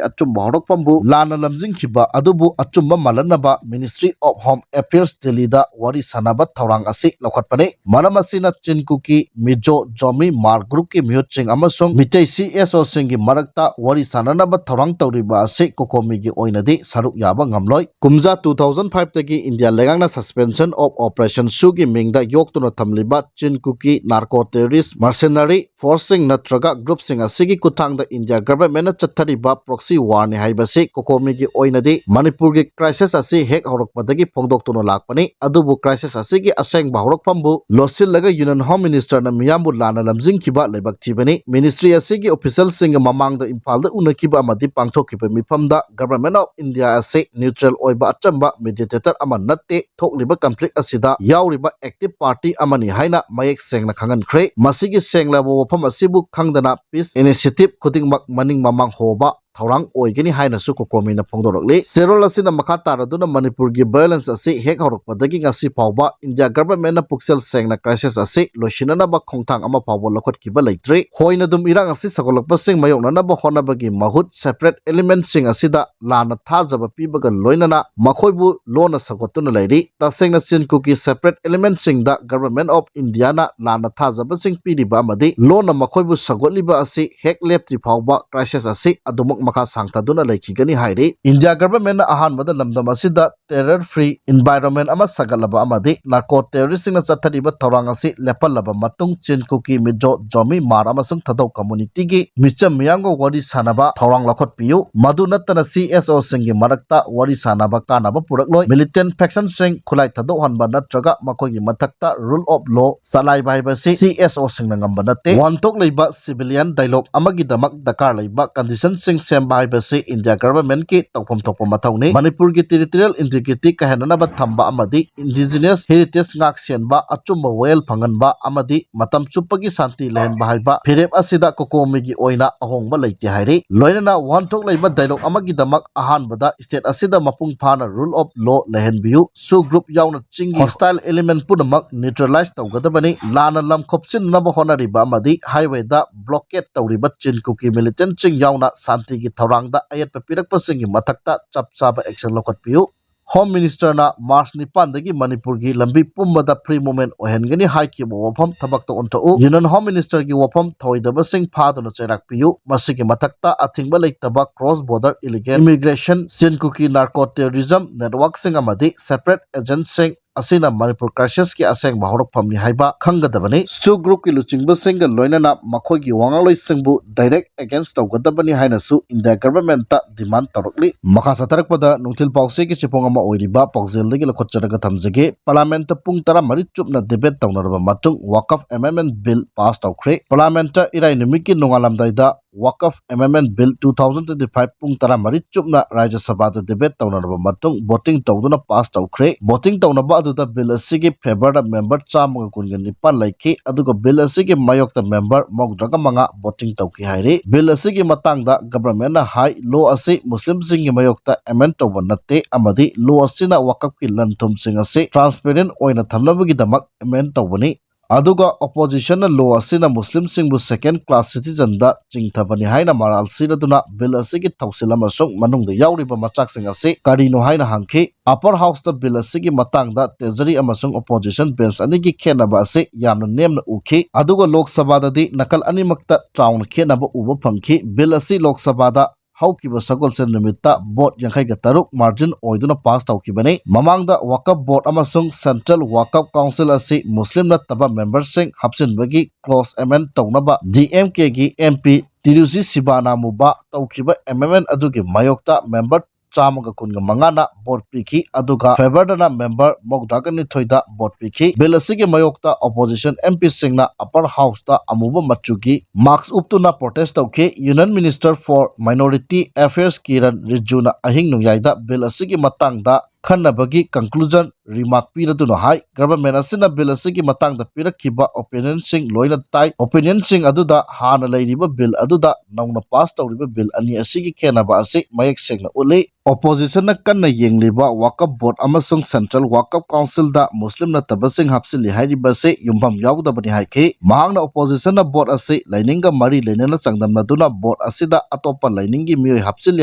ꯑꯆꯨꯝꯕ ꯍꯧꯔꯛꯐꯝꯕꯨ ꯂꯥꯟꯅ ꯂꯝꯖꯤꯡꯈꯤꯕ ꯑꯗꯨꯕꯨ ꯑꯆꯨꯝꯕ ꯃꯥꯜꯍꯟꯅꯕ Ministry of Home Affairs ꯗꯤꯜꯂꯤꯗ ꯋꯥꯔꯤ ꯁꯥꯟꯅꯕ ꯊꯧꯔꯥꯡ ꯑꯁꯤ ꯂꯧꯈꯠꯄꯅꯤ꯫ ꯃꯔꯝ ꯑꯁꯤꯅ ꯆꯤꯟ ꯀꯨꯀꯤ, ꯃꯤꯖꯣ, ꯖꯣꯃꯤ, ꯃꯥꯔ group ꯀꯤ ꯃꯤꯍꯨꯠꯁꯤꯡ ꯑꯃꯁꯨꯡ ꯃꯤꯇꯩ C S O ꯁꯤꯡꯒꯤ ꯃꯔꯛꯇ ꯋꯥꯔꯤ ꯁꯥꯟꯅꯅꯕ ꯊꯧꯔꯥꯡ ꯇꯧꯔꯤꯕ ꯑꯁꯤ ꯀꯣꯀꯣꯃꯤꯒꯤ ꯑꯣꯏꯅꯗꯤ ꯁꯔꯨꯛ ꯌꯥꯕ ꯉꯝꯂꯣꯏ꯫ ꯀꯨꯝꯖꯥ two thousand five ꯇꯒꯤ ꯏꯟꯗꯤꯌꯥ ꯂꯩꯉꯥꯛꯅ Suspension of Operation ꯁꯨꯒꯤ ꯃꯤꯡꯗ ꯌꯣꯛꯇꯨꯅ ꯊꯝꯂꯤꯕ ꯆꯤꯟ ꯀꯨꯀꯤ narco terrorist mercenary force ꯁꯤꯡ ꯅꯠꯇ꯭ꯔꯒ group ꯁꯤꯡ ꯑꯁꯤꯒꯤ ꯈꯨꯠꯊꯥꯡꯗ ꯏꯟꯗꯤꯌꯥ government ꯅ ꯆꯠꯊꯔꯤꯕ proxy war ꯅꯤ ꯍꯥꯏꯕꯁꯤ ꯀꯣꯀꯣꯃꯤꯒꯤ ꯑꯣꯏꯅꯗꯤ ꯃꯅꯤꯄꯨꯔꯒꯤ crisis ꯑꯁꯤ ꯍꯦꯛ ꯍꯧꯔꯛꯄꯗꯒꯤ ꯐꯣꯡꯗꯣꯛꯇꯨꯅ ꯂꯥꯛꯄꯅꯤ꯫ ꯑꯗꯨꯕꯨ crisis ꯑꯁꯤꯒꯤ ꯑꯁꯦꯡꯕ ꯍꯧꯔꯛꯐꯝꯕꯨ ꯂꯣꯠꯁꯤꯜꯂꯒ Union Home Minister ꯅ ꯃꯤꯌꯥꯝꯕꯨ ꯂꯥꯟꯅ ꯂꯝꯖꯤꯡꯈꯤꯕ ꯂꯩꯕꯥꯛ ꯊꯤꯕꯅꯤ꯫ Ministry ꯑꯁꯤꯒꯤ official ꯁꯤꯡꯒ ꯃꯃꯥꯡꯗ ꯏꯝꯐꯥꯜꯗ ꯎꯅꯈꯤꯕ ꯑꯃꯗꯤ ꯄꯥꯡꯊꯣꯛꯈꯤꯕ ꯃꯤꯐꯝꯗ Government of India ꯑꯁꯤ neutral ꯑꯣꯏꯕ ꯑꯆꯝꯕ mediator ꯑꯃ ꯅꯠꯇꯦ, ꯊꯣꯛꯂꯤꯕ conflict ꯑꯁꯤꯗ ꯌꯥꯎꯔꯤꯕ active party ꯑꯃꯅꯤ ꯍꯥꯏꯅ ꯃꯌꯦꯛ ꯁꯦꯡꯅ ꯈꯪꯍꯟꯈ꯭ꯔꯦ꯫ ꯃꯁꯤꯒꯤ ꯁꯦꯡꯂꯕ ꯋꯥꯐꯝ ꯑꯁꯤꯕꯨ ꯈꯪꯗꯅ peace initiative ꯈꯨꯗꯤꯡꯃꯛ ꯃꯅꯤꯡ ꯃꯃꯥꯡ ꯍꯣꯕ ꯊꯧꯔꯥꯡ ꯑꯣꯏꯒꯅꯤ ꯍꯥꯏꯅꯁꯨ ꯀꯣꯀꯣꯃꯤꯅ ꯐꯣꯡꯗꯣꯔꯛꯂꯤ꯫ ꯆꯦꯔꯣꯜ ꯑꯁꯤꯅ ꯃꯈꯥ ꯇꯥꯔꯗꯨꯅ ꯃꯅꯤꯄꯨꯔꯒꯤ violence ꯑꯁꯤ ꯍꯦꯛ ꯍꯧꯔꯛꯄꯗꯒꯤ ꯉꯁꯤ ꯐꯥꯎꯕ ꯏꯟꯗꯤꯌꯥ government ꯅ ꯄꯨꯛꯆꯦꯜ ꯁꯦꯡꯅ crisis ꯑꯁꯤ ꯂꯣꯏꯁꯤꯟꯅꯅꯕ ꯈꯣꯡꯊꯥꯡ ꯑꯃ ꯐꯥꯎꯕ ꯂꯧꯈꯠꯈꯤꯕ ꯂꯩꯇ꯭ꯔꯤ꯫ ꯍꯣꯏꯅ ꯑꯗꯨꯝ ꯏꯔꯥꯡ ꯑꯁꯤ ꯁꯧꯒꯠꯂꯛꯄꯁꯤꯡ ꯃꯥꯌꯣꯛꯅꯅꯕ ꯍꯣꯠꯅꯕꯒꯤ ꯃꯍꯨꯠ separate element ꯁꯤꯡ ꯑꯁꯤꯗ ꯂꯥꯟꯅ ꯊꯥꯖꯕ ꯄꯤꯕꯒ ꯂꯣꯏꯅꯅ ꯃꯈꯣꯏꯕꯨ ꯂꯣꯟꯅ ꯁꯧꯒꯠꯇꯨꯅ ꯂꯩꯔꯤ꯫ ꯇꯁꯦꯡꯅ ꯆꯤꯟ ꯀꯨꯀꯤ separate element ꯁꯤꯡꯗ Government of India ꯅ ꯂꯥꯟꯅ ꯊꯥꯖꯕꯁꯤꯡ ꯄꯤꯔꯤꯕ ꯑꯃꯗꯤ ꯂꯣꯟꯅ ꯃꯈꯣꯏꯕꯨ ꯁꯧꯒꯠꯂꯤꯕ ꯑꯁꯤ ꯍꯦꯛ ꯂꯦꯞꯇ꯭ꯔꯤ ꯐꯥꯎꯕ crisis ꯑꯁꯤ ꯑꯗꯨꯃꯛ ꯃꯈꯥ ꯁꯥꯡꯊꯗꯨꯅ ꯂꯩꯈꯤꯒꯅꯤ ꯍꯥꯏꯔꯤ꯫ ꯏꯟꯗꯤꯌꯥ government ꯅ ꯑꯍꯥꯟꯕꯗ ꯂꯝꯗꯝ ꯑꯁꯤꯗ terror free environment ꯑꯃ ꯁꯥꯒꯠꯂꯕ ꯑꯃꯗꯤ narco terrorist ꯁꯤꯡꯅ ꯆꯠꯊꯔꯤꯕ ꯊꯧꯔꯥꯡ ꯑꯁꯤ ꯂꯦꯞꯍꯜꯂꯕ ꯃꯇꯨꯡ ꯆꯤꯟ ꯀꯨꯀꯤ, ꯃꯤꯖꯣ, ꯖꯣꯃꯤ, ꯃꯥꯔ ꯑꯃꯁꯨꯡ ꯊꯥꯗꯧ community ꯒꯤ ꯃꯤꯆꯝ ꯃꯤꯌꯥꯝꯒ ꯋꯥꯔꯤ ꯁꯥꯟꯅꯕ ꯊꯧꯔꯥꯡ ꯂꯧꯈꯠꯄꯤꯌꯨ꯫ ꯃꯗꯨ ꯅꯠꯇꯅ C S O ꯁꯤꯡꯒꯤ ꯃꯔꯛꯇ ꯋꯥꯔꯤ ꯁꯥꯟꯅꯕ ꯀꯥꯟꯅꯕ ꯄꯨꯔꯛꯂꯣꯏ꯫ Militant faction ꯁꯤꯡ ꯈꯨꯠꯂꯥꯏ ꯊꯥꯗꯣꯛꯍꯟꯕ ꯅꯠꯇ꯭ꯔꯒ ꯃꯈꯣꯏꯒꯤ ꯃꯊꯛꯇ rule of law ꯆꯂꯥꯏꯕ ꯍꯥꯏꯕꯁꯤ C S O ꯁꯤꯡꯅ ꯉꯝꯕ ꯅꯠꯇꯦ꯫ ꯋꯥꯟꯊꯣꯛ ꯂꯩꯕ civilian dialogue ꯑꯃꯒꯤꯗꯃꯛ ꯗꯔꯀꯥꯔ ꯂꯩꯕ condition ꯁꯤꯡ ꯁꯦꯝꯕ ꯍꯥꯏꯕꯁꯤ ꯏꯟꯗꯤꯌꯥ ꯒꯚꯔꯟꯃꯦꯟꯠꯀꯤ ꯇꯧꯐꯝ ꯊꯣꯛꯄ ꯃꯊꯧꯅꯤ꯫ ꯃꯅꯤꯄꯨꯔꯒꯤ territorial integrity ꯀꯥꯏꯍꯟꯅꯅꯕ ꯊꯝꯕ ꯑꯃꯗꯤ indigenous heritage ꯉꯥꯛ ꯁꯦꯟꯕ, ꯑꯆꯨꯝꯕ ꯋꯥꯌꯦꯜ ꯐꯪꯍꯟꯕ ꯑꯃꯗꯤ ꯃꯇꯝ ꯆꯨꯞꯄꯒꯤ ꯁꯥꯟꯇꯤ ꯂꯩꯍꯟꯕ ꯍꯥꯏꯕ ꯐꯤꯔꯦꯞ ꯑꯁꯤꯗ ꯀꯣꯀꯣꯃꯤꯒꯤ ꯑꯣꯏꯅ ꯑꯍꯣꯡꯕ ꯂꯩꯇꯦ ꯍꯥꯏꯔꯤ꯫ ꯂꯣꯏꯅꯅ ꯋꯥꯍꯟꯊꯣꯛ ꯂꯩꯕ dialogue ꯑꯃꯒꯤꯗꯃꯛ ꯑꯍꯥꯟꯕꯗ state ꯑꯁꯤꯗ ꯃꯄꯨꯡ ꯐꯥꯅ rule of law ꯂꯩꯍꯟꯕꯤꯌꯨ, SoO group ꯌꯥꯎꯅ ꯆꯤꯡꯒꯤ hostile element ꯄꯨꯝꯅꯃꯛ neutralize ꯇꯧꯒꯗꯕꯅꯤ, ꯂꯥꯟꯅ ꯂꯝ ꯈꯣꯞꯆꯤꯟꯅꯕ ꯍꯣꯠꯅꯔꯤꯕ ꯑꯃꯗꯤ highwayꯗ blockade ꯇꯧꯔꯤꯕ ꯆꯤꯟ ꯀꯨꯀꯤ militantꯁꯤꯡ ꯌꯥꯎꯅ ꯁꯥꯟꯇꯤꯒꯤ ꯊꯧꯔꯥꯡꯗ ꯑꯌꯦꯠꯄ ꯄꯤꯔꯛꯄꯁꯤꯡꯒꯤ ꯃꯊꯛꯇ ꯆꯞ ꯆꯥꯕ action ꯂꯧꯈꯠꯄꯤꯌꯨ꯫ Home Ministerꯅ March ꯅꯤꯄꯥꯟꯗꯒꯤ ꯃꯅꯤꯄꯨꯔꯒꯤ ꯂꯝꯕꯤ ꯄꯨꯝꯕꯗ free movement ꯑꯣꯏꯍꯟꯒꯅꯤ ꯍꯥꯏꯈꯤꯕ ꯋꯥꯐꯝ ꯊꯕꯛꯇ ꯑꯣꯟꯊꯣꯛꯎ꯫ Union Home Ministerꯒꯤ ꯋꯥꯐꯝ ꯊꯧꯑꯣꯏꯗꯕꯁꯤꯡ ꯐꯥꯗꯨꯅ ꯆꯩꯔꯥꯛ ꯄꯤꯌꯨ꯫ ꯃꯁꯤꯒꯤ ꯃꯊꯛꯇ ꯑꯊꯤꯡꯕ ꯂꯩꯇꯕ cross border illegal immigration, ꯆꯤꯟ ꯀꯨꯀꯤ narco terrorism networkꯁꯤꯡ ꯑꯃꯗꯤ separate agentꯁꯤꯡ ꯑꯁꯤꯅ ꯃꯅꯤꯄꯨꯔ crisisꯀꯤ ꯑꯁꯦꯡꯕ ꯍꯧꯔꯛꯐꯝꯅꯤ ꯍꯥꯏꯕ ꯈꯪꯒꯗꯕꯅꯤ꯫ SoO groupꯀꯤ ꯂꯨꯆꯤꯡꯕꯁꯤꯡꯒ ꯂꯣꯏꯅꯅ ꯃꯈꯣꯏꯒꯤ ꯋꯥꯉꯥꯡꯂꯣꯏꯁꯤꯡꯕꯨ direct against ꯇꯧꯒꯗꯕꯅꯤ ꯍꯥꯏꯅꯁꯨ ꯏꯟꯗꯤꯌꯥ ꯒꯚꯔꯟꯃꯦꯟꯠꯇ demand ꯇꯧꯔꯛꯂꯤ꯫ ꯃꯈꯥ ꯆꯠꯊꯔꯛꯄꯗ ꯅꯨꯡꯊꯤꯜ ꯄꯥꯎꯆꯦꯒꯤ ꯆꯦꯐꯣꯡ ꯑꯃ ꯑꯣꯏꯔꯤꯕ ꯄꯥꯎꯖꯦꯜꯗꯒꯤ ꯂꯧꯈꯠꯆꯔꯒ ꯊꯝꯖꯒꯦ꯫ Parliamentꯇ ꯄꯨꯡ ꯇꯔꯥꯃꯔꯤ ꯆꯨꯞꯅ debate ꯇꯧꯅꯔꯕ ꯃꯇꯨꯡ Waqf Amendment Bill pass ꯇꯧꯈ꯭ꯔꯦ꯫ Parliamentꯇ ꯏꯔꯥꯏ ꯅꯨꯃꯤꯠꯀꯤ ꯅꯣꯡꯉꯥꯜꯂꯝꯗꯥꯏꯗ Waqf Amendment Bill two thousand twenty-five ꯄꯨꯡ ꯇꯔꯥꯃꯔꯤ ꯆꯨꯞꯅ ꯔꯥꯖ꯭ꯌ ꯁꯚꯥꯗ debate ꯇꯧꯅꯔꯕ ꯃꯇꯨꯡ voting ꯇꯧꯗꯨꯅ pass ꯇꯧꯈ꯭ꯔꯦ꯫ Voting ꯇꯧꯅꯕ ꯑꯗꯨꯗ bill ꯑꯁꯤꯒꯤ favourꯗ member ꯆꯥꯝꯃꯒ ꯀꯨꯟꯒ ꯅꯤꯄꯥꯟ ꯂꯩꯈꯤ, ꯑꯗꯨꯒ bill ꯑꯁꯤꯒꯤ ꯃꯥꯌꯣꯛꯇ member ꯃꯧꯗ꯭ꯔꯥꯒ ꯃꯉꯥ voting ꯇꯧꯈꯤ ꯍꯥꯏꯔꯤ꯫ Bill ꯑꯁꯤꯒꯤ ꯃꯇꯥꯡꯗ ꯒꯚꯔꯟꯃꯦꯟꯠꯅ ꯍꯥꯏ, law ꯑꯁꯤ ꯃꯨꯁꯂꯤꯝꯁꯤꯡꯒꯤ ꯃꯥꯌꯣꯛꯇ amend ꯇꯧꯕ ꯅꯠꯇꯦ ꯑꯃꯗꯤ law ꯑꯁꯤꯅ ꯋꯥꯀꯐꯀꯤ ꯂꯟ ꯊꯨꯝꯁꯤꯡ ꯑꯁꯤ transparent ꯑꯣꯏꯅ ꯊꯝꯅꯕꯒꯤꯗꯃꯛ amend ꯇꯧꯕꯅꯤ꯫ ꯑꯗꯨꯒ oppositionꯅ law ꯑꯁꯤꯅ ꯃꯨꯁꯂꯤꯝꯁꯤꯡꯕꯨ second class citizenꯗ ꯆꯤꯡꯊꯕꯅꯤ ꯍꯥꯏꯅ ꯃꯔꯥꯜ ꯁꯤꯔꯗꯨꯅ bill ꯑꯁꯤꯒꯤ ꯊꯧꯁꯤꯜ ꯑꯃꯁꯨꯡ ꯃꯅꯨꯡꯗ ꯌꯥꯎꯔꯤꯕ ꯃꯆꯥꯛꯁꯤꯡ ꯑꯁꯤ ꯀꯔꯤꯅꯣ ꯍꯥꯏꯅ ꯍꯪꯈꯤ꯫ Upper Houseꯇ bill ꯑꯁꯤꯒꯤ ꯃꯇꯥꯡꯗ Treasury ꯑꯃꯁꯨꯡ opposition bench ꯑꯅꯤꯒꯤ ꯈꯦꯠꯅꯕ ꯑꯁꯤ ꯌꯥꯝꯅ ꯅꯦꯝꯅ ꯎꯈꯤ, ꯑꯗꯨꯒ ꯂꯣꯛ ꯁꯚꯥꯗꯗꯤ ꯅꯥꯀꯜ ꯑꯅꯤꯃꯛꯇ ꯆꯥꯎꯅ ꯈꯦꯠꯅꯕ ꯎꯕ ꯐꯪꯈꯤ꯫ Bill ꯑꯁꯤ ꯂꯣꯛ ꯁꯚꯥꯗ ꯍꯧꯈꯤꯕ ꯁꯒꯣꯜꯁꯦꯟ ꯅꯨꯃꯤꯠꯇ vote ꯌꯥꯡꯈꯩꯒ ꯇꯔꯨꯛ margin ꯑꯣꯏꯗꯨꯅ pass ꯇꯧꯈꯤꯕꯅꯤ꯫ ꯃꯃꯥꯡꯗ Waqf Board ꯑꯃꯁꯨꯡ Central Waqf Council ꯑꯁꯤ ꯃꯨꯁꯂꯤꯝ ꯅꯠꯇꯕ memberꯁꯤꯡ ꯍꯥꯞꯆꯤꯟꯕꯒꯤ clause amend ꯇꯧꯅꯕ DMKꯒꯤ MP ꯇꯤꯔꯨꯖꯤ ꯁꯤꯕꯥꯅꯥ ꯃꯨꯕꯥ ꯇꯧꯈꯤꯕ amendment ꯑꯗꯨꯒꯤ ꯃꯥꯌꯣꯛꯇ member ꯆꯥꯝꯃꯒ ꯀꯨꯟꯒ ꯃꯉꯥꯅ vote ꯄꯤꯈꯤ, ꯑꯗꯨꯒ favourꯗꯅ member ꯃꯧꯗ꯭ꯔꯥꯒ ꯅꯤꯊꯣꯏꯗ vote ꯄꯤꯈꯤ꯫ Bill ꯑꯁꯤꯒꯤ ꯃꯥꯌꯣꯛꯇ opposition MPꯁꯤꯡꯅ Upper Houseꯇ ꯑꯃꯨꯕ ꯃꯆꯨꯒꯤ mask ꯎꯞꯇꯨꯅ protest ꯇꯧꯈꯤ꯫ Union Minister for Minority Affairs Kiran ꯔꯤꯖꯤꯖꯨꯅ ꯑꯍꯤꯡ ꯅꯣꯡꯌꯥꯏꯗ bill ꯑꯁꯤꯒꯤ ꯃꯇꯥꯡꯗ ꯈꯟꯅꯕꯒꯤ conclusion remark ꯄꯤꯔꯗꯨꯅ ꯍꯥꯏ, government ꯑꯁꯤꯅ bill ꯑꯁꯤꯒꯤ ꯃꯇꯥꯡꯗ ꯄꯤꯔꯛꯈꯤꯕ opinionꯁꯤꯡ ꯂꯣꯏꯅ ꯇꯥꯏ꯫ Opinionꯁꯤꯡ ꯑꯗꯨꯗ ꯍꯥꯟꯅ ꯂꯩꯔꯤꯕ bill ꯑꯗꯨꯗ ꯅꯧꯅ pass ꯇꯧꯔꯤꯕ bill ꯑꯅꯤ ꯑꯁꯤꯒꯤ ꯈꯦꯠꯅꯕ ꯑꯁꯤ ꯃꯌꯦꯛ ꯁꯦꯡꯅ ꯎꯠꯂꯤ꯫ Oppositionꯅ ꯀꯟꯅ ꯌꯦꯡꯂꯤꯕ Waqf Board ꯑꯃꯁꯨꯡ Central Waqf Councilꯗ ꯃꯨꯁꯂꯤꯝ ꯅꯠꯇꯕꯁꯤꯡ ꯍꯥꯞꯆꯤꯜꯂꯤ ꯍꯥꯏꯔꯤꯕ ꯑꯁꯤ ꯌꯨꯝꯐꯝ ꯌꯥꯎꯗꯕꯅꯤ ꯍꯥꯏꯈꯤ꯫ ꯃꯍꯥꯛꯅ oppositionꯅ vote ꯑꯁꯤ ꯂꯥꯏꯅꯤꯡꯒ ꯃꯔꯤ ꯂꯩꯅꯅ ꯆꯥꯡꯗꯝꯅꯗꯨꯅ vote ꯑꯁꯤꯗ ꯑꯇꯣꯞꯄ ꯂꯥꯏꯅꯤꯡꯒꯤ ꯃꯤꯑꯣꯏ ꯍꯥꯞꯆꯤꯜꯂꯤ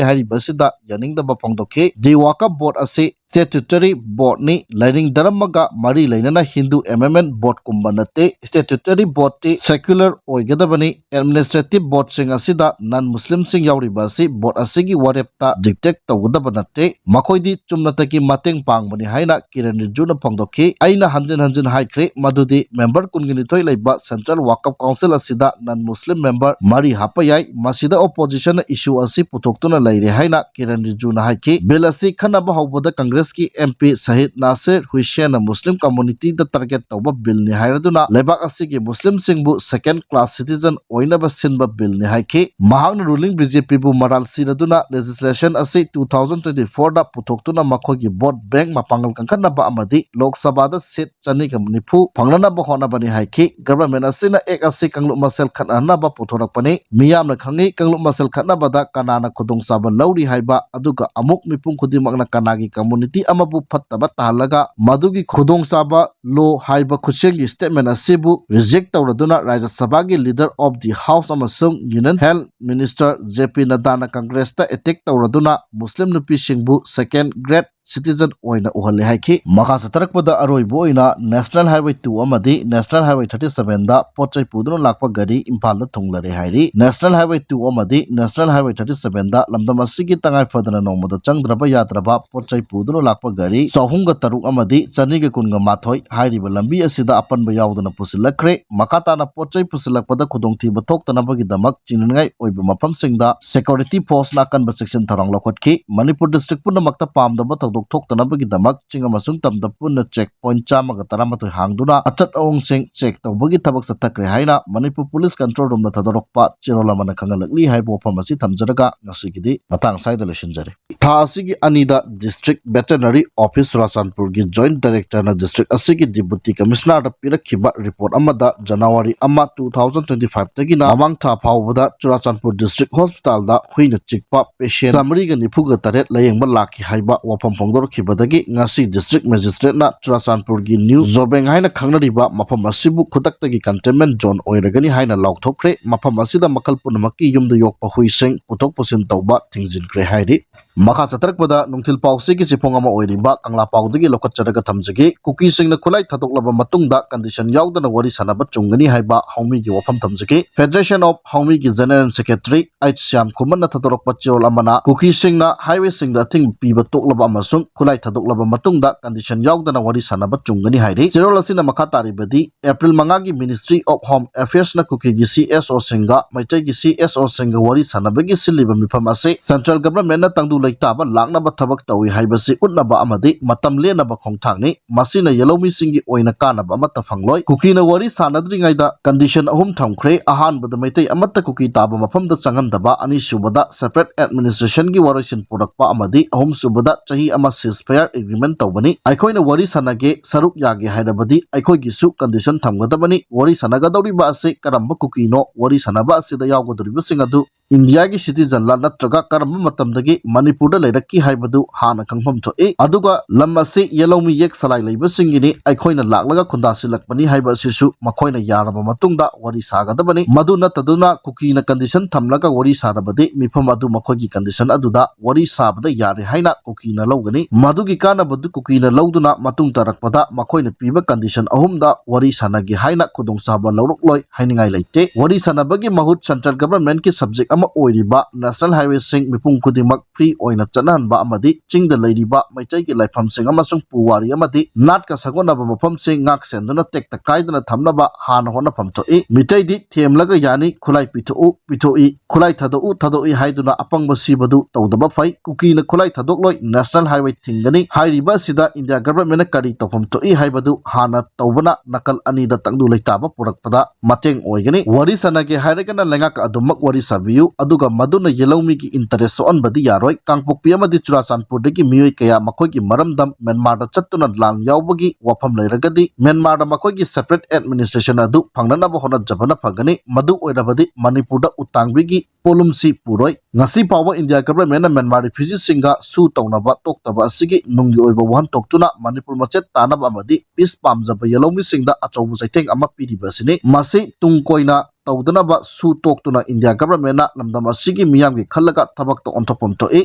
ꯍꯥꯏꯔꯤꯕ ꯑꯁꯤꯗ ꯌꯥꯅꯤꯡꯗꯕ ꯐꯣꯡꯗꯣꯛꯈꯤ꯫ The Waqf Board ꯑꯁꯤ statutory boardꯅꯤ꯫ ꯂꯥꯏꯅꯤꯡ ꯙꯔꯃꯒ ꯃꯔꯤ ꯂꯩꯅꯅ ꯍꯤꯟꯗꯨ ꯑꯦꯃꯦꯟꯗꯃꯦꯟꯠ ꯕꯣꯔꯗꯀꯨꯝꯕ ꯅꯠꯇꯦ꯫ Statutory boardꯇꯤ secular ꯑꯣꯏꯒꯗꯕꯅꯤ꯫ Administrative boardꯁꯤꯡ ꯑꯁꯤꯗ non Muslimꯁꯤꯡ ꯌꯥꯎꯔꯤꯕ ꯑꯁꯤ board ꯑꯁꯤꯒꯤ ꯋꯥꯔꯦꯞꯇ dictate ꯇꯧꯒꯗꯕ ꯅꯠꯇꯦ꯫ ꯃꯈꯣꯏꯗꯤ ꯆꯨꯝꯅꯇꯒꯤ ꯃꯇꯦꯡ ꯄꯥꯡꯕꯅꯤ ꯍꯥꯏꯅ ꯀꯤꯔꯟ ꯔꯤꯖꯤꯖꯨꯅ ꯐꯣꯡꯗꯣꯛꯈꯤ꯫ ꯑꯩꯅ ꯍꯟꯖꯤꯟ ꯍꯟꯖꯤꯟ ꯍꯥꯏꯈ꯭ꯔꯦ ꯃꯗꯨꯗꯤ member ꯀꯨꯟꯒ ꯅꯤꯊꯣꯏ ꯂꯩꯕ Central Waqf Council ꯑꯁꯤꯗ non Muslim member ꯃꯔꯤ ꯍꯥꯞꯄ ꯌꯥꯏ꯫ ꯃꯁꯤꯗ oppositionꯅ issue ꯑꯁꯤ ꯄꯨꯊꯣꯛꯇꯨꯅ ꯂꯩꯔꯦ ꯍꯥꯏꯅ ꯀꯤꯔꯟ ꯔꯤꯖꯤꯖꯨꯅ ꯍꯥꯏꯈꯤ꯫ Bill ꯑꯁꯤ ꯈꯟꯅꯕ ꯍꯧꯕꯗ Congressꯀꯤ MP ꯁꯍꯤꯗ ꯅꯥꯁꯤꯔ ꯍꯨꯏꯁꯦꯟꯅ ꯃꯨꯁꯂꯤꯝ communityꯗ target ꯇꯧꯕ billꯅꯤ ꯍꯥꯏꯔꯗꯨꯅ ꯂꯩꯕꯥꯛ ꯑꯁꯤꯒꯤ ꯃꯨꯁꯂꯤꯝꯁꯤꯡꯕꯨ second class citizen ꯑꯣꯏꯅꯕ ꯁꯤꯟꯕ billꯅꯤ ꯍꯥꯏꯈꯤ꯫ ꯃꯍꯥꯛꯅ ruling BJPꯕꯨ ꯃꯔꯥꯜ ꯁꯤꯔꯗꯨꯅ legislation ꯑꯁꯤ two thousand twenty fourꯗ ꯄꯨꯊꯣꯛꯇꯨꯅ ꯃꯈꯣꯏꯒꯤ vote bank ꯃꯄꯥꯡꯒꯜ ꯀꯟꯈꯠꯅꯕ ꯑꯃꯗꯤ ꯂꯣꯛ ꯁꯚꯥꯗ seat ꯆꯅꯤꯒ ꯅꯤꯐꯨ ꯐꯪꯅꯅꯕ ꯍꯣꯠꯅꯕꯅꯤ ꯍꯥꯏꯈꯤ꯫ Government ꯑꯁꯤꯅ act ꯑꯁꯤ ꯀꯥꯡꯂꯨꯞ ꯃꯁꯦꯜ ꯈꯠꯅꯍꯟꯅꯕ ꯄꯨꯊꯣꯔꯛꯄꯅꯤ꯫ ꯃꯤꯌꯥꯝꯅ ꯈꯪꯏ ꯀꯥꯡꯂꯨꯞ ꯃꯁꯦꯜ ꯈꯠꯅꯕꯗ ꯀꯅꯥꯅ ꯈꯨꯗꯣꯡꯆꯥꯕ ꯂꯧꯔꯤ ꯍꯥꯏꯕ, ꯑꯗꯨꯒ ꯑꯃꯨꯛ ꯃꯤꯄꯨꯝ ꯈꯨꯗꯤꯡꯃꯛꯅ ꯀꯅꯥꯒꯤ community ꯑꯃꯕꯨ ꯐꯠꯇꯕ ꯇꯥꯍꯜꯂꯒ ꯃꯗꯨꯒꯤ ꯈꯨꯗꯣꯡꯆꯥꯕ ꯂꯣ ꯍꯥꯏꯕ ꯈꯨꯠꯁꯦꯝꯒꯤ statement ꯑꯁꯤꯕꯨ reject ꯇꯧꯔꯗꯨꯅ Rajya Sabhaꯒꯤ Leader of the House ꯑꯃꯁꯨꯡ Union Health Minister J P Naddana Congressꯇ attack ꯇꯧꯔꯗꯨꯅ ꯃꯨꯁꯂꯤꯝ ꯅꯨꯄꯤꯁꯤꯡꯕꯨ second grade citizen ꯑꯣꯏꯅ ꯎꯍꯜꯂꯦ ꯍꯥꯏꯈꯤ꯫ ꯃꯈꯥ ꯆꯠꯊꯔꯛꯄꯗ ꯑꯔꯣꯏꯕ ꯑꯣꯏꯅ National Highway two ꯑꯃꯗꯤ National Highway thirty sevenꯗ ꯄꯣꯠ ꯆꯩ ꯄꯨꯗꯨꯅ ꯂꯥꯛꯄ ꯒꯥꯔꯤ ꯏꯝꯐꯥꯜꯗ ꯊꯨꯡꯂꯔꯦ ꯍꯥꯏꯔꯤ꯫ National Highway two ꯑꯃꯗꯤ National Highway thirty sevenꯗ ꯂꯝꯗꯝ ꯑꯁꯤꯒꯤ ꯇꯉꯥꯏ ꯐꯗꯅ ꯅꯣꯡꯃꯗ ꯆꯪꯗ꯭ꯔꯕ ꯌꯥꯗ꯭ꯔꯕ ꯄꯣꯠ ꯆꯩ ꯄꯨꯗꯨꯅ ꯂꯥꯛꯄ ꯒꯥꯔꯤ ꯆꯍꯨꯝꯒ ꯇꯔꯨꯛ ꯑꯃꯗꯤ ꯆꯅꯤꯒ ꯀꯨꯟꯒ ꯃꯥꯊꯣꯏ ꯍꯥꯏꯔꯤꯕ ꯂꯝꯕꯤ ꯑꯁꯤꯗ ꯑꯄꯟꯕ ꯌꯥꯎꯗꯅ ꯄꯨꯁꯤꯜꯂꯛꯈ꯭ꯔꯦ꯫ ꯃꯈꯥ ꯇꯥꯅ ꯄꯣꯠ ꯆꯩ ꯄꯨꯁꯤꯜꯂꯛꯄꯗ ꯈꯨꯗꯣꯡꯊꯤꯕ ꯊꯣꯛꯇꯅꯕꯒꯤꯗꯃꯛ ꯆꯤꯡꯅꯅꯤꯡꯉꯥꯏ ꯑꯣꯏꯕ ꯃꯐꯝꯁꯤꯡꯗ security forceꯅ ꯑꯀꯟꯕ ꯆꯦꯛꯁꯤꯟ ꯊꯧꯔꯥꯡ ꯂꯧꯈꯠꯈꯤ꯫ ꯃꯅꯤꯄꯨꯔ district ꯄꯨꯝꯅꯃꯛꯇ ꯄꯥꯝꯗꯕ ꯊꯧꯗꯣꯛ ꯊꯣꯛꯇꯅꯕꯒꯤꯗꯃꯛ ꯆꯤꯡ ꯑꯃꯁꯨꯡ ꯇꯝꯗ ꯄꯨꯟꯅ check point ꯆꯥꯝꯃꯒ ꯇꯔꯥꯃꯥꯊꯣꯏ ꯍꯥꯡꯗꯨꯅ ꯑꯆꯠ ꯑꯑꯣꯡꯁꯤꯡ check ꯇꯧꯕꯒꯤ ꯊꯕꯛ ꯆꯠꯊꯈ꯭ꯔꯦ ꯍꯥꯏꯅ ꯃꯅꯤꯄꯨꯔ Police Control Roomꯅ ꯊꯥꯗꯣꯔꯛꯄ ꯆꯦꯔꯣꯜ ꯑꯃꯅ ꯈꯪꯍꯜꯂꯛꯂꯤ ꯍꯥꯏꯕ ꯋꯥꯐꯝ ꯑꯁꯤ ꯊꯝꯖꯔꯒ ꯉꯁꯤꯒꯤꯗꯤ ꯃꯇꯥꯡ ꯑꯁ꯭ꯋꯥꯏꯗ ꯂꯣꯏꯁꯤꯟꯖꯔꯦ꯫ ꯊꯥ ꯑꯁꯤꯒꯤ ꯑꯅꯤꯗ District Veterinary Office ꯆꯨꯔꯥꯆꯥꯟꯄꯨꯔꯒꯤ Joint Directorꯅ district ꯑꯁꯤꯒꯤ Deputy Commissionerꯗ ꯄꯤꯔꯛꯈꯤꯕ report ꯑꯃꯗ January ꯑꯃ, two thousand twenty fiveꯇꯒꯤꯅ ꯃꯃꯥꯡ ꯊꯥ ꯐꯥꯎꯕꯗ ꯆꯨꯔꯥꯆꯥꯟꯄꯨꯔ District Hospitalꯗ ꯍꯨꯏꯅ ꯆꯤꯛꯄ patient ꯆꯥꯃꯔꯤꯒ ꯅꯤꯐꯨꯒ ꯇꯔꯦꯠ ꯂꯥꯌꯦꯡꯕ ꯂꯥꯛꯈꯤ ꯍꯥꯏꯕ ꯋꯥꯐꯝ ꯐꯣꯡꯗꯣꯔꯛꯈꯤꯕꯗꯒꯤ ꯉꯁꯤ District Magistrateꯅ ꯆꯨꯔꯥꯆꯥꯟꯄꯨꯔꯒꯤ New ꯖꯣꯕꯦꯡ ꯍꯥꯏꯅ ꯈꯪꯅꯔꯤꯕ ꯃꯐꯝ ꯑꯁꯤꯕꯨ ꯈꯨꯗꯛꯇꯒꯤ containment zone ꯑꯣꯏꯔꯒꯅꯤ ꯍꯥꯏꯅ ꯂꯥꯎꯊꯣꯛꯈ꯭ꯔꯦ꯫ ꯃꯐꯝ ꯑꯁꯤꯗ ꯃꯈꯜ ꯄꯨꯝꯅꯃꯛꯀꯤ ꯌꯨꯝꯗ ꯌꯣꯛꯄ ꯍꯨꯏꯁꯤꯡ ꯄꯨꯊꯣꯛ ꯄꯨꯁꯤꯟ ꯇꯧꯕ ꯊꯤꯡꯖꯤꯟꯈ꯭ꯔꯦ ꯍꯥꯏꯔꯤ꯫ ꯃꯈꯥ ꯆꯠꯊꯔꯛꯄꯗ ꯅꯨꯡꯊꯤꯜ ꯄꯥꯎꯆꯦꯒꯤ ꯆꯦꯐꯣꯡ ꯑꯃ ꯑꯣꯏꯔꯤꯕ ꯀꯪꯂꯥ ꯄꯥꯎꯗꯒꯤ ꯂꯧꯈꯠꯆꯔꯒ ꯊꯝꯖꯒꯦ꯫ ꯀꯨꯀꯤꯁꯤꯡꯅ ꯈꯨꯠꯂꯥꯏ ꯊꯥꯗꯣꯛꯂꯕ ꯃꯇꯨꯡꯗ condition ꯌꯥꯎꯗꯅ ꯋꯥꯔꯤ ꯁꯥꯟꯅꯕ ꯆꯨꯝꯒꯅꯤ ꯍꯥꯏꯕ ꯍꯥꯎꯃꯤꯒꯤ ꯋꯥꯐꯝ ꯊꯝꯖꯒꯦ꯫ Federation of ꯍꯥꯎꯃꯤꯒꯤ General Secretary H Shyam ꯈꯨꯃꯟꯅ ꯊꯥꯗꯣꯔꯛꯄ ꯆꯦꯔꯣꯜ ꯑꯃꯅ ꯀꯨꯀꯤꯁꯤꯡꯅ highwayꯁꯤꯡꯗ ꯑꯊꯤꯡꯕ ꯄꯤꯕ ꯇꯣꯛꯂꯕ ꯑꯃꯁꯨꯡ ꯈꯨꯠꯂꯥꯏ ꯊꯥꯗꯣꯛꯂꯕ ꯃꯇꯨꯡꯗ condition ꯌꯥꯎꯗꯅ ꯋꯥꯔꯤ ꯁꯥꯟꯅꯕ ꯆꯨꯝꯒꯅꯤ ꯍꯥꯏꯔꯤ꯫ ꯆꯦꯔꯣꯜ ꯑꯁꯤꯅ ꯃꯈꯥ ꯇꯥꯔꯤꯕꯗꯤ April ꯃꯉꯥꯒꯤ Ministry of Home Affairsꯅ ꯀꯨꯀꯤꯒꯤ C S Oꯁꯤꯡꯒ ꯃꯩꯇꯩꯒꯤ C S Oꯁꯤꯡꯒ ꯋꯥꯔꯤ ꯁꯥꯟꯅꯕꯒꯤ ꯁꯤꯜꯂꯤꯕ ꯃꯤꯐꯝ ꯑꯁꯤ Central Governmentꯅ ꯇꯪꯗꯨ ꯂꯩꯇꯥꯕ ꯂꯥꯛꯅꯕ ꯊꯕꯛ ꯇꯧꯏ ꯍꯥꯏꯕꯁꯤ ꯎꯠꯅꯕ ꯑꯃꯗꯤ ꯃꯇꯝ ꯂꯦꯟꯅꯕ ꯈꯣꯡꯊꯥꯡꯅꯤ꯫ ꯃꯁꯤꯅ ꯌꯦꯜꯍꯧꯃꯤꯁꯤꯡꯒꯤ ꯑꯣꯏꯅ ꯀꯥꯟꯅꯕ ꯑꯃꯠꯇ ꯐꯪꯂꯣꯏ꯫ ꯀꯨꯀꯤꯅ ꯋꯥꯔꯤ ꯁꯥꯟꯅꯗ꯭ꯔꯤꯉꯩꯗ condition ꯑꯍꯨꯝ ꯊꯝꯈ꯭ꯔꯦ꯫ ꯑꯍꯥꯟꯕꯗ ꯃꯩꯇꯩ ꯑꯃꯠꯇ ꯀꯨꯀꯤ ꯇꯥꯕ ꯃꯐꯝꯗ ꯆꯪꯍꯟꯗꯕ, ꯑꯅꯤꯁꯨꯕꯗ separate administrationꯒꯤ ꯋꯥꯔꯣꯏꯁꯤꯟ ꯄꯨꯔꯛꯄ ꯑꯃꯗꯤ ꯑꯍꯨꯝꯁꯨꯕꯗ ꯆꯍꯤ ꯑꯃ ceasefire agreement ꯇꯧꯕꯅꯤ꯫ ꯑꯩꯈꯣꯏꯅ ꯋꯥꯔꯤ ꯁꯥꯟꯅꯒꯦ, ꯁꯔꯨꯛ ꯌꯥꯒꯦ ꯍꯥꯏꯔꯕꯗꯤ ꯑꯩꯈꯣꯏꯒꯤꯁꯨ condition ꯊꯝꯒꯗꯕꯅꯤ꯫ ꯋꯥꯔꯤ ꯁꯥꯟꯅꯒꯗꯧꯔꯤꯕ ꯑꯁꯤ ꯀꯔꯝꯕ ꯀꯨꯀꯤꯅꯣ? ꯋꯥꯔꯤ ꯁꯥꯟꯅꯕ ꯑꯁꯤꯗ ꯌꯥꯎꯒꯗꯧꯔꯤꯕꯁꯤꯡ ꯑꯗꯨ ꯏꯟꯗꯤꯌꯥꯒꯤ citizenꯂ ꯅꯠꯇ꯭ꯔꯒ ꯀꯔꯝꯕ ꯃꯇꯝꯗꯒꯤ ꯃꯅꯤꯄꯨꯔꯗ ꯂꯩꯔꯛꯈꯤ ꯍꯥꯏꯕꯗꯨ ꯍꯥꯟꯅ ꯈꯪꯐꯝ ꯊꯣꯛꯏ꯫ ꯑꯗꯨꯒ ꯂꯝ ꯑꯁꯤ ꯌꯦꯂꯧꯃꯤ ꯌꯦꯛ ꯁꯂꯥꯏ ꯂꯩꯕꯁꯤꯡꯒꯤꯅꯤ, ꯑꯩꯈꯣꯏꯅ ꯂꯥꯛꯂꯒ ꯈꯨꯟꯗꯥꯁꯤꯜꯂꯛꯄꯅꯤ ꯍꯥꯏꯕ ꯑꯁꯤꯁꯨ ꯃꯈꯣꯏꯅ ꯌꯥꯔꯕ ꯃꯇꯨꯡꯗ ꯋꯥꯔꯤ ꯁꯥꯒꯗꯕꯅꯤ꯫ ꯃꯗꯨ ꯅꯠꯇꯗꯨꯅ ꯀꯨꯀꯤꯅ condition ꯊꯝꯂꯒ ꯋꯥꯔꯤ ꯁꯥꯔꯕꯗꯤ ꯃꯤꯐꯝ ꯑꯗꯨ ꯃꯈꯣꯏꯒꯤ condition ꯑꯗꯨꯗ ꯋꯥꯔꯤ ꯁꯥꯕꯗ ꯌꯥꯔꯦ ꯍꯥꯏꯅ ꯀꯨꯀꯤꯅ ꯂꯧꯒꯅꯤ꯫ ꯃꯗꯨꯒꯤ ꯀꯥꯟꯅꯕꯗꯨ ꯀꯨꯀꯤꯅ ꯂꯧꯗꯨꯅ ꯃꯇꯨꯡ ꯇꯥꯔꯛꯄꯗ ꯃꯈꯣꯏꯅ ꯄꯤꯕ condition ꯑꯍꯨꯝꯗ ꯋꯥꯔꯤ ꯁꯥꯟꯅꯒꯦ ꯍꯥꯏꯅ ꯈꯨꯗꯣꯡꯆꯥꯕ ꯂꯧꯔꯛꯂꯣꯏ ꯍꯥꯏꯅꯤꯡꯉꯥꯏ ꯂꯩꯇꯦ꯫ ꯋꯥꯔꯤ ꯁꯥꯟꯅꯕꯒꯤ ꯃꯍꯨꯠ central governmentꯀꯤ subject ꯑꯃ ꯑꯣꯏꯔꯤꯕ national highwayꯁꯤꯡ ꯃꯤꯄꯨꯝ ꯈꯨꯗꯤꯡꯃꯛ free ꯑꯣꯏꯅ ꯆꯠꯅꯍꯟꯕ ꯑꯃꯗꯤ ꯆꯤꯡꯗ ꯂꯩꯔꯤꯕ ꯃꯩꯇꯩꯒꯤ ꯂꯥꯏꯐꯝꯁꯤꯡ ꯑꯃꯁꯨꯡ ꯄꯨꯋꯥꯔꯤ ꯑꯃꯗꯤ ꯅꯥꯠꯀ ꯁꯥꯒꯣꯟꯅꯕ ꯃꯐꯝꯁꯤꯡ ꯉꯥꯛ ꯁꯦꯟꯗꯨꯅ ꯇꯦꯛꯇ ꯀꯥꯏꯗꯅ ꯊꯝꯅꯕ ꯍꯥꯟꯅ ꯍꯣꯠꯅꯐꯝ ꯊꯣꯛꯏ꯫ ꯃꯤꯇꯩꯗꯤ ꯊꯦꯝꯂꯒ ꯌꯥꯅꯤ, ꯈꯨꯠꯂꯥꯏ ꯄꯤꯊꯣꯛꯎ, ꯄꯤꯊꯣꯛꯏ, ꯈꯨꯠꯂꯥꯏ ꯊꯥꯗꯣꯛꯎ, ꯊꯥꯗꯣꯛꯏ ꯍꯥꯏꯗꯨꯅ ꯑꯄꯪꯕ ꯁꯤꯕꯗꯨ ꯇꯧꯗꯕ ꯐꯩ꯫ ꯀꯨꯀꯤꯅ ꯈꯨꯠꯂꯥꯏ ꯊꯥꯗꯣꯛꯂꯣꯏ, national highway ꯊꯤꯡꯒꯅꯤ꯫ ꯍꯥꯏꯔꯤꯕ ꯑꯁꯤꯗ ꯏꯟꯗꯤꯌꯥ governmentꯅ ꯀꯔꯤ ꯇꯧꯐꯝ ꯊꯣꯛꯏ ꯍꯥꯏꯕꯗꯨ ꯍꯥꯟꯅ ꯇꯧꯕꯅ ꯅꯥꯀꯜ ꯑꯅꯤꯗ ꯇꯪꯗꯨ ꯂꯩꯇꯥꯕ ꯄꯨꯔꯛꯄꯗ ꯃꯇꯦꯡ ꯑꯣꯏꯒꯅꯤ꯫ ꯋꯥꯔꯤ ꯁꯥꯟꯅꯒꯦ ꯍꯥꯏꯔꯒꯅ ꯂꯩꯉꯥꯛꯀ ꯑꯗꯨꯃꯛ ꯋꯥꯔꯤ ꯁꯥꯕꯤꯌꯨ, ꯑꯗꯨꯒ ꯃꯗꯨꯅ ꯌꯦꯂꯧꯃꯤꯒꯤ interest ꯁꯣꯛꯍꯟꯕꯗꯤ ꯌꯥꯔꯣꯏ꯫ ꯀꯥꯡꯄꯣꯛꯄꯤ ꯑꯃꯗꯤ ꯆꯨꯔꯥꯆꯥꯟꯄꯨꯔꯗꯒꯤ ꯃꯤꯑꯣꯏ ꯀꯌꯥ ꯃꯈꯣꯏꯒꯤ ꯃꯔꯝꯗꯝ ꯃ꯭ꯌꯥꯟꯃꯥꯔꯗ ꯆꯠꯇꯨꯅ ꯂꯥꯟ ꯌꯥꯎꯕꯒꯤ ꯋꯥꯐꯝ ꯂꯩꯔꯒꯗꯤ ꯃ꯭ꯌꯥꯟꯃꯥꯔꯗ ꯃꯈꯣꯏꯒꯤ separate administration ꯑꯗꯨ ꯐꯪꯅꯅꯕ ꯍꯣꯠꯅꯖꯕꯅ ꯐꯒꯅꯤ꯫ ꯃꯗꯨ ꯑꯣꯏꯔꯕꯗꯤ ꯃꯅꯤꯄꯨꯔꯗ ꯎꯇꯥꯡꯕꯤꯒꯤ ꯄꯣꯠꯂꯨꯝꯁꯤ ꯄꯨꯔꯣꯏ꯫ ꯉꯁꯤ ꯐꯥꯎꯕ ꯏꯟꯗꯤꯌꯥ governmentꯅ ꯃ꯭ꯌꯥꯟꯃꯥꯔ refugeeꯁꯤꯡꯒ ꯁꯨ ꯇꯧꯅꯕ ꯇꯣꯛꯇꯕ ꯑꯁꯤꯒꯤ ꯅꯨꯡꯒꯤ ꯑꯣꯏꯕ ꯋꯥꯍꯟꯊꯣꯛꯇꯨꯅ ꯃꯅꯤꯄꯨꯔ ꯃꯆꯦꯠ ꯇꯥꯅꯕ ꯑꯃꯗꯤ peace ꯄꯥꯝꯖꯕ ꯌꯦꯂꯧꯃꯤꯁꯤꯡꯗ ꯑꯆꯧꯕ ꯆꯩꯊꯦꯡ ꯑꯃ ꯄꯤꯔꯤꯕ ꯑꯁꯤꯅꯤ꯫ ꯃꯁꯤ ꯇꯨꯡ ꯀꯣꯏꯅ ꯇꯧꯗꯅꯕ ꯁꯨ ꯇꯣꯛꯇꯨꯅ ꯏꯟꯗꯤꯌꯥ governmentꯅ ꯂꯝꯗꯝ ꯑꯁꯤꯒꯤ ꯃꯤꯌꯥꯝꯒꯤ ꯈꯜꯂꯒ ꯊꯕꯛꯇ ꯑꯣꯟꯊꯣꯛꯐꯝ ꯊꯣꯛꯏ꯫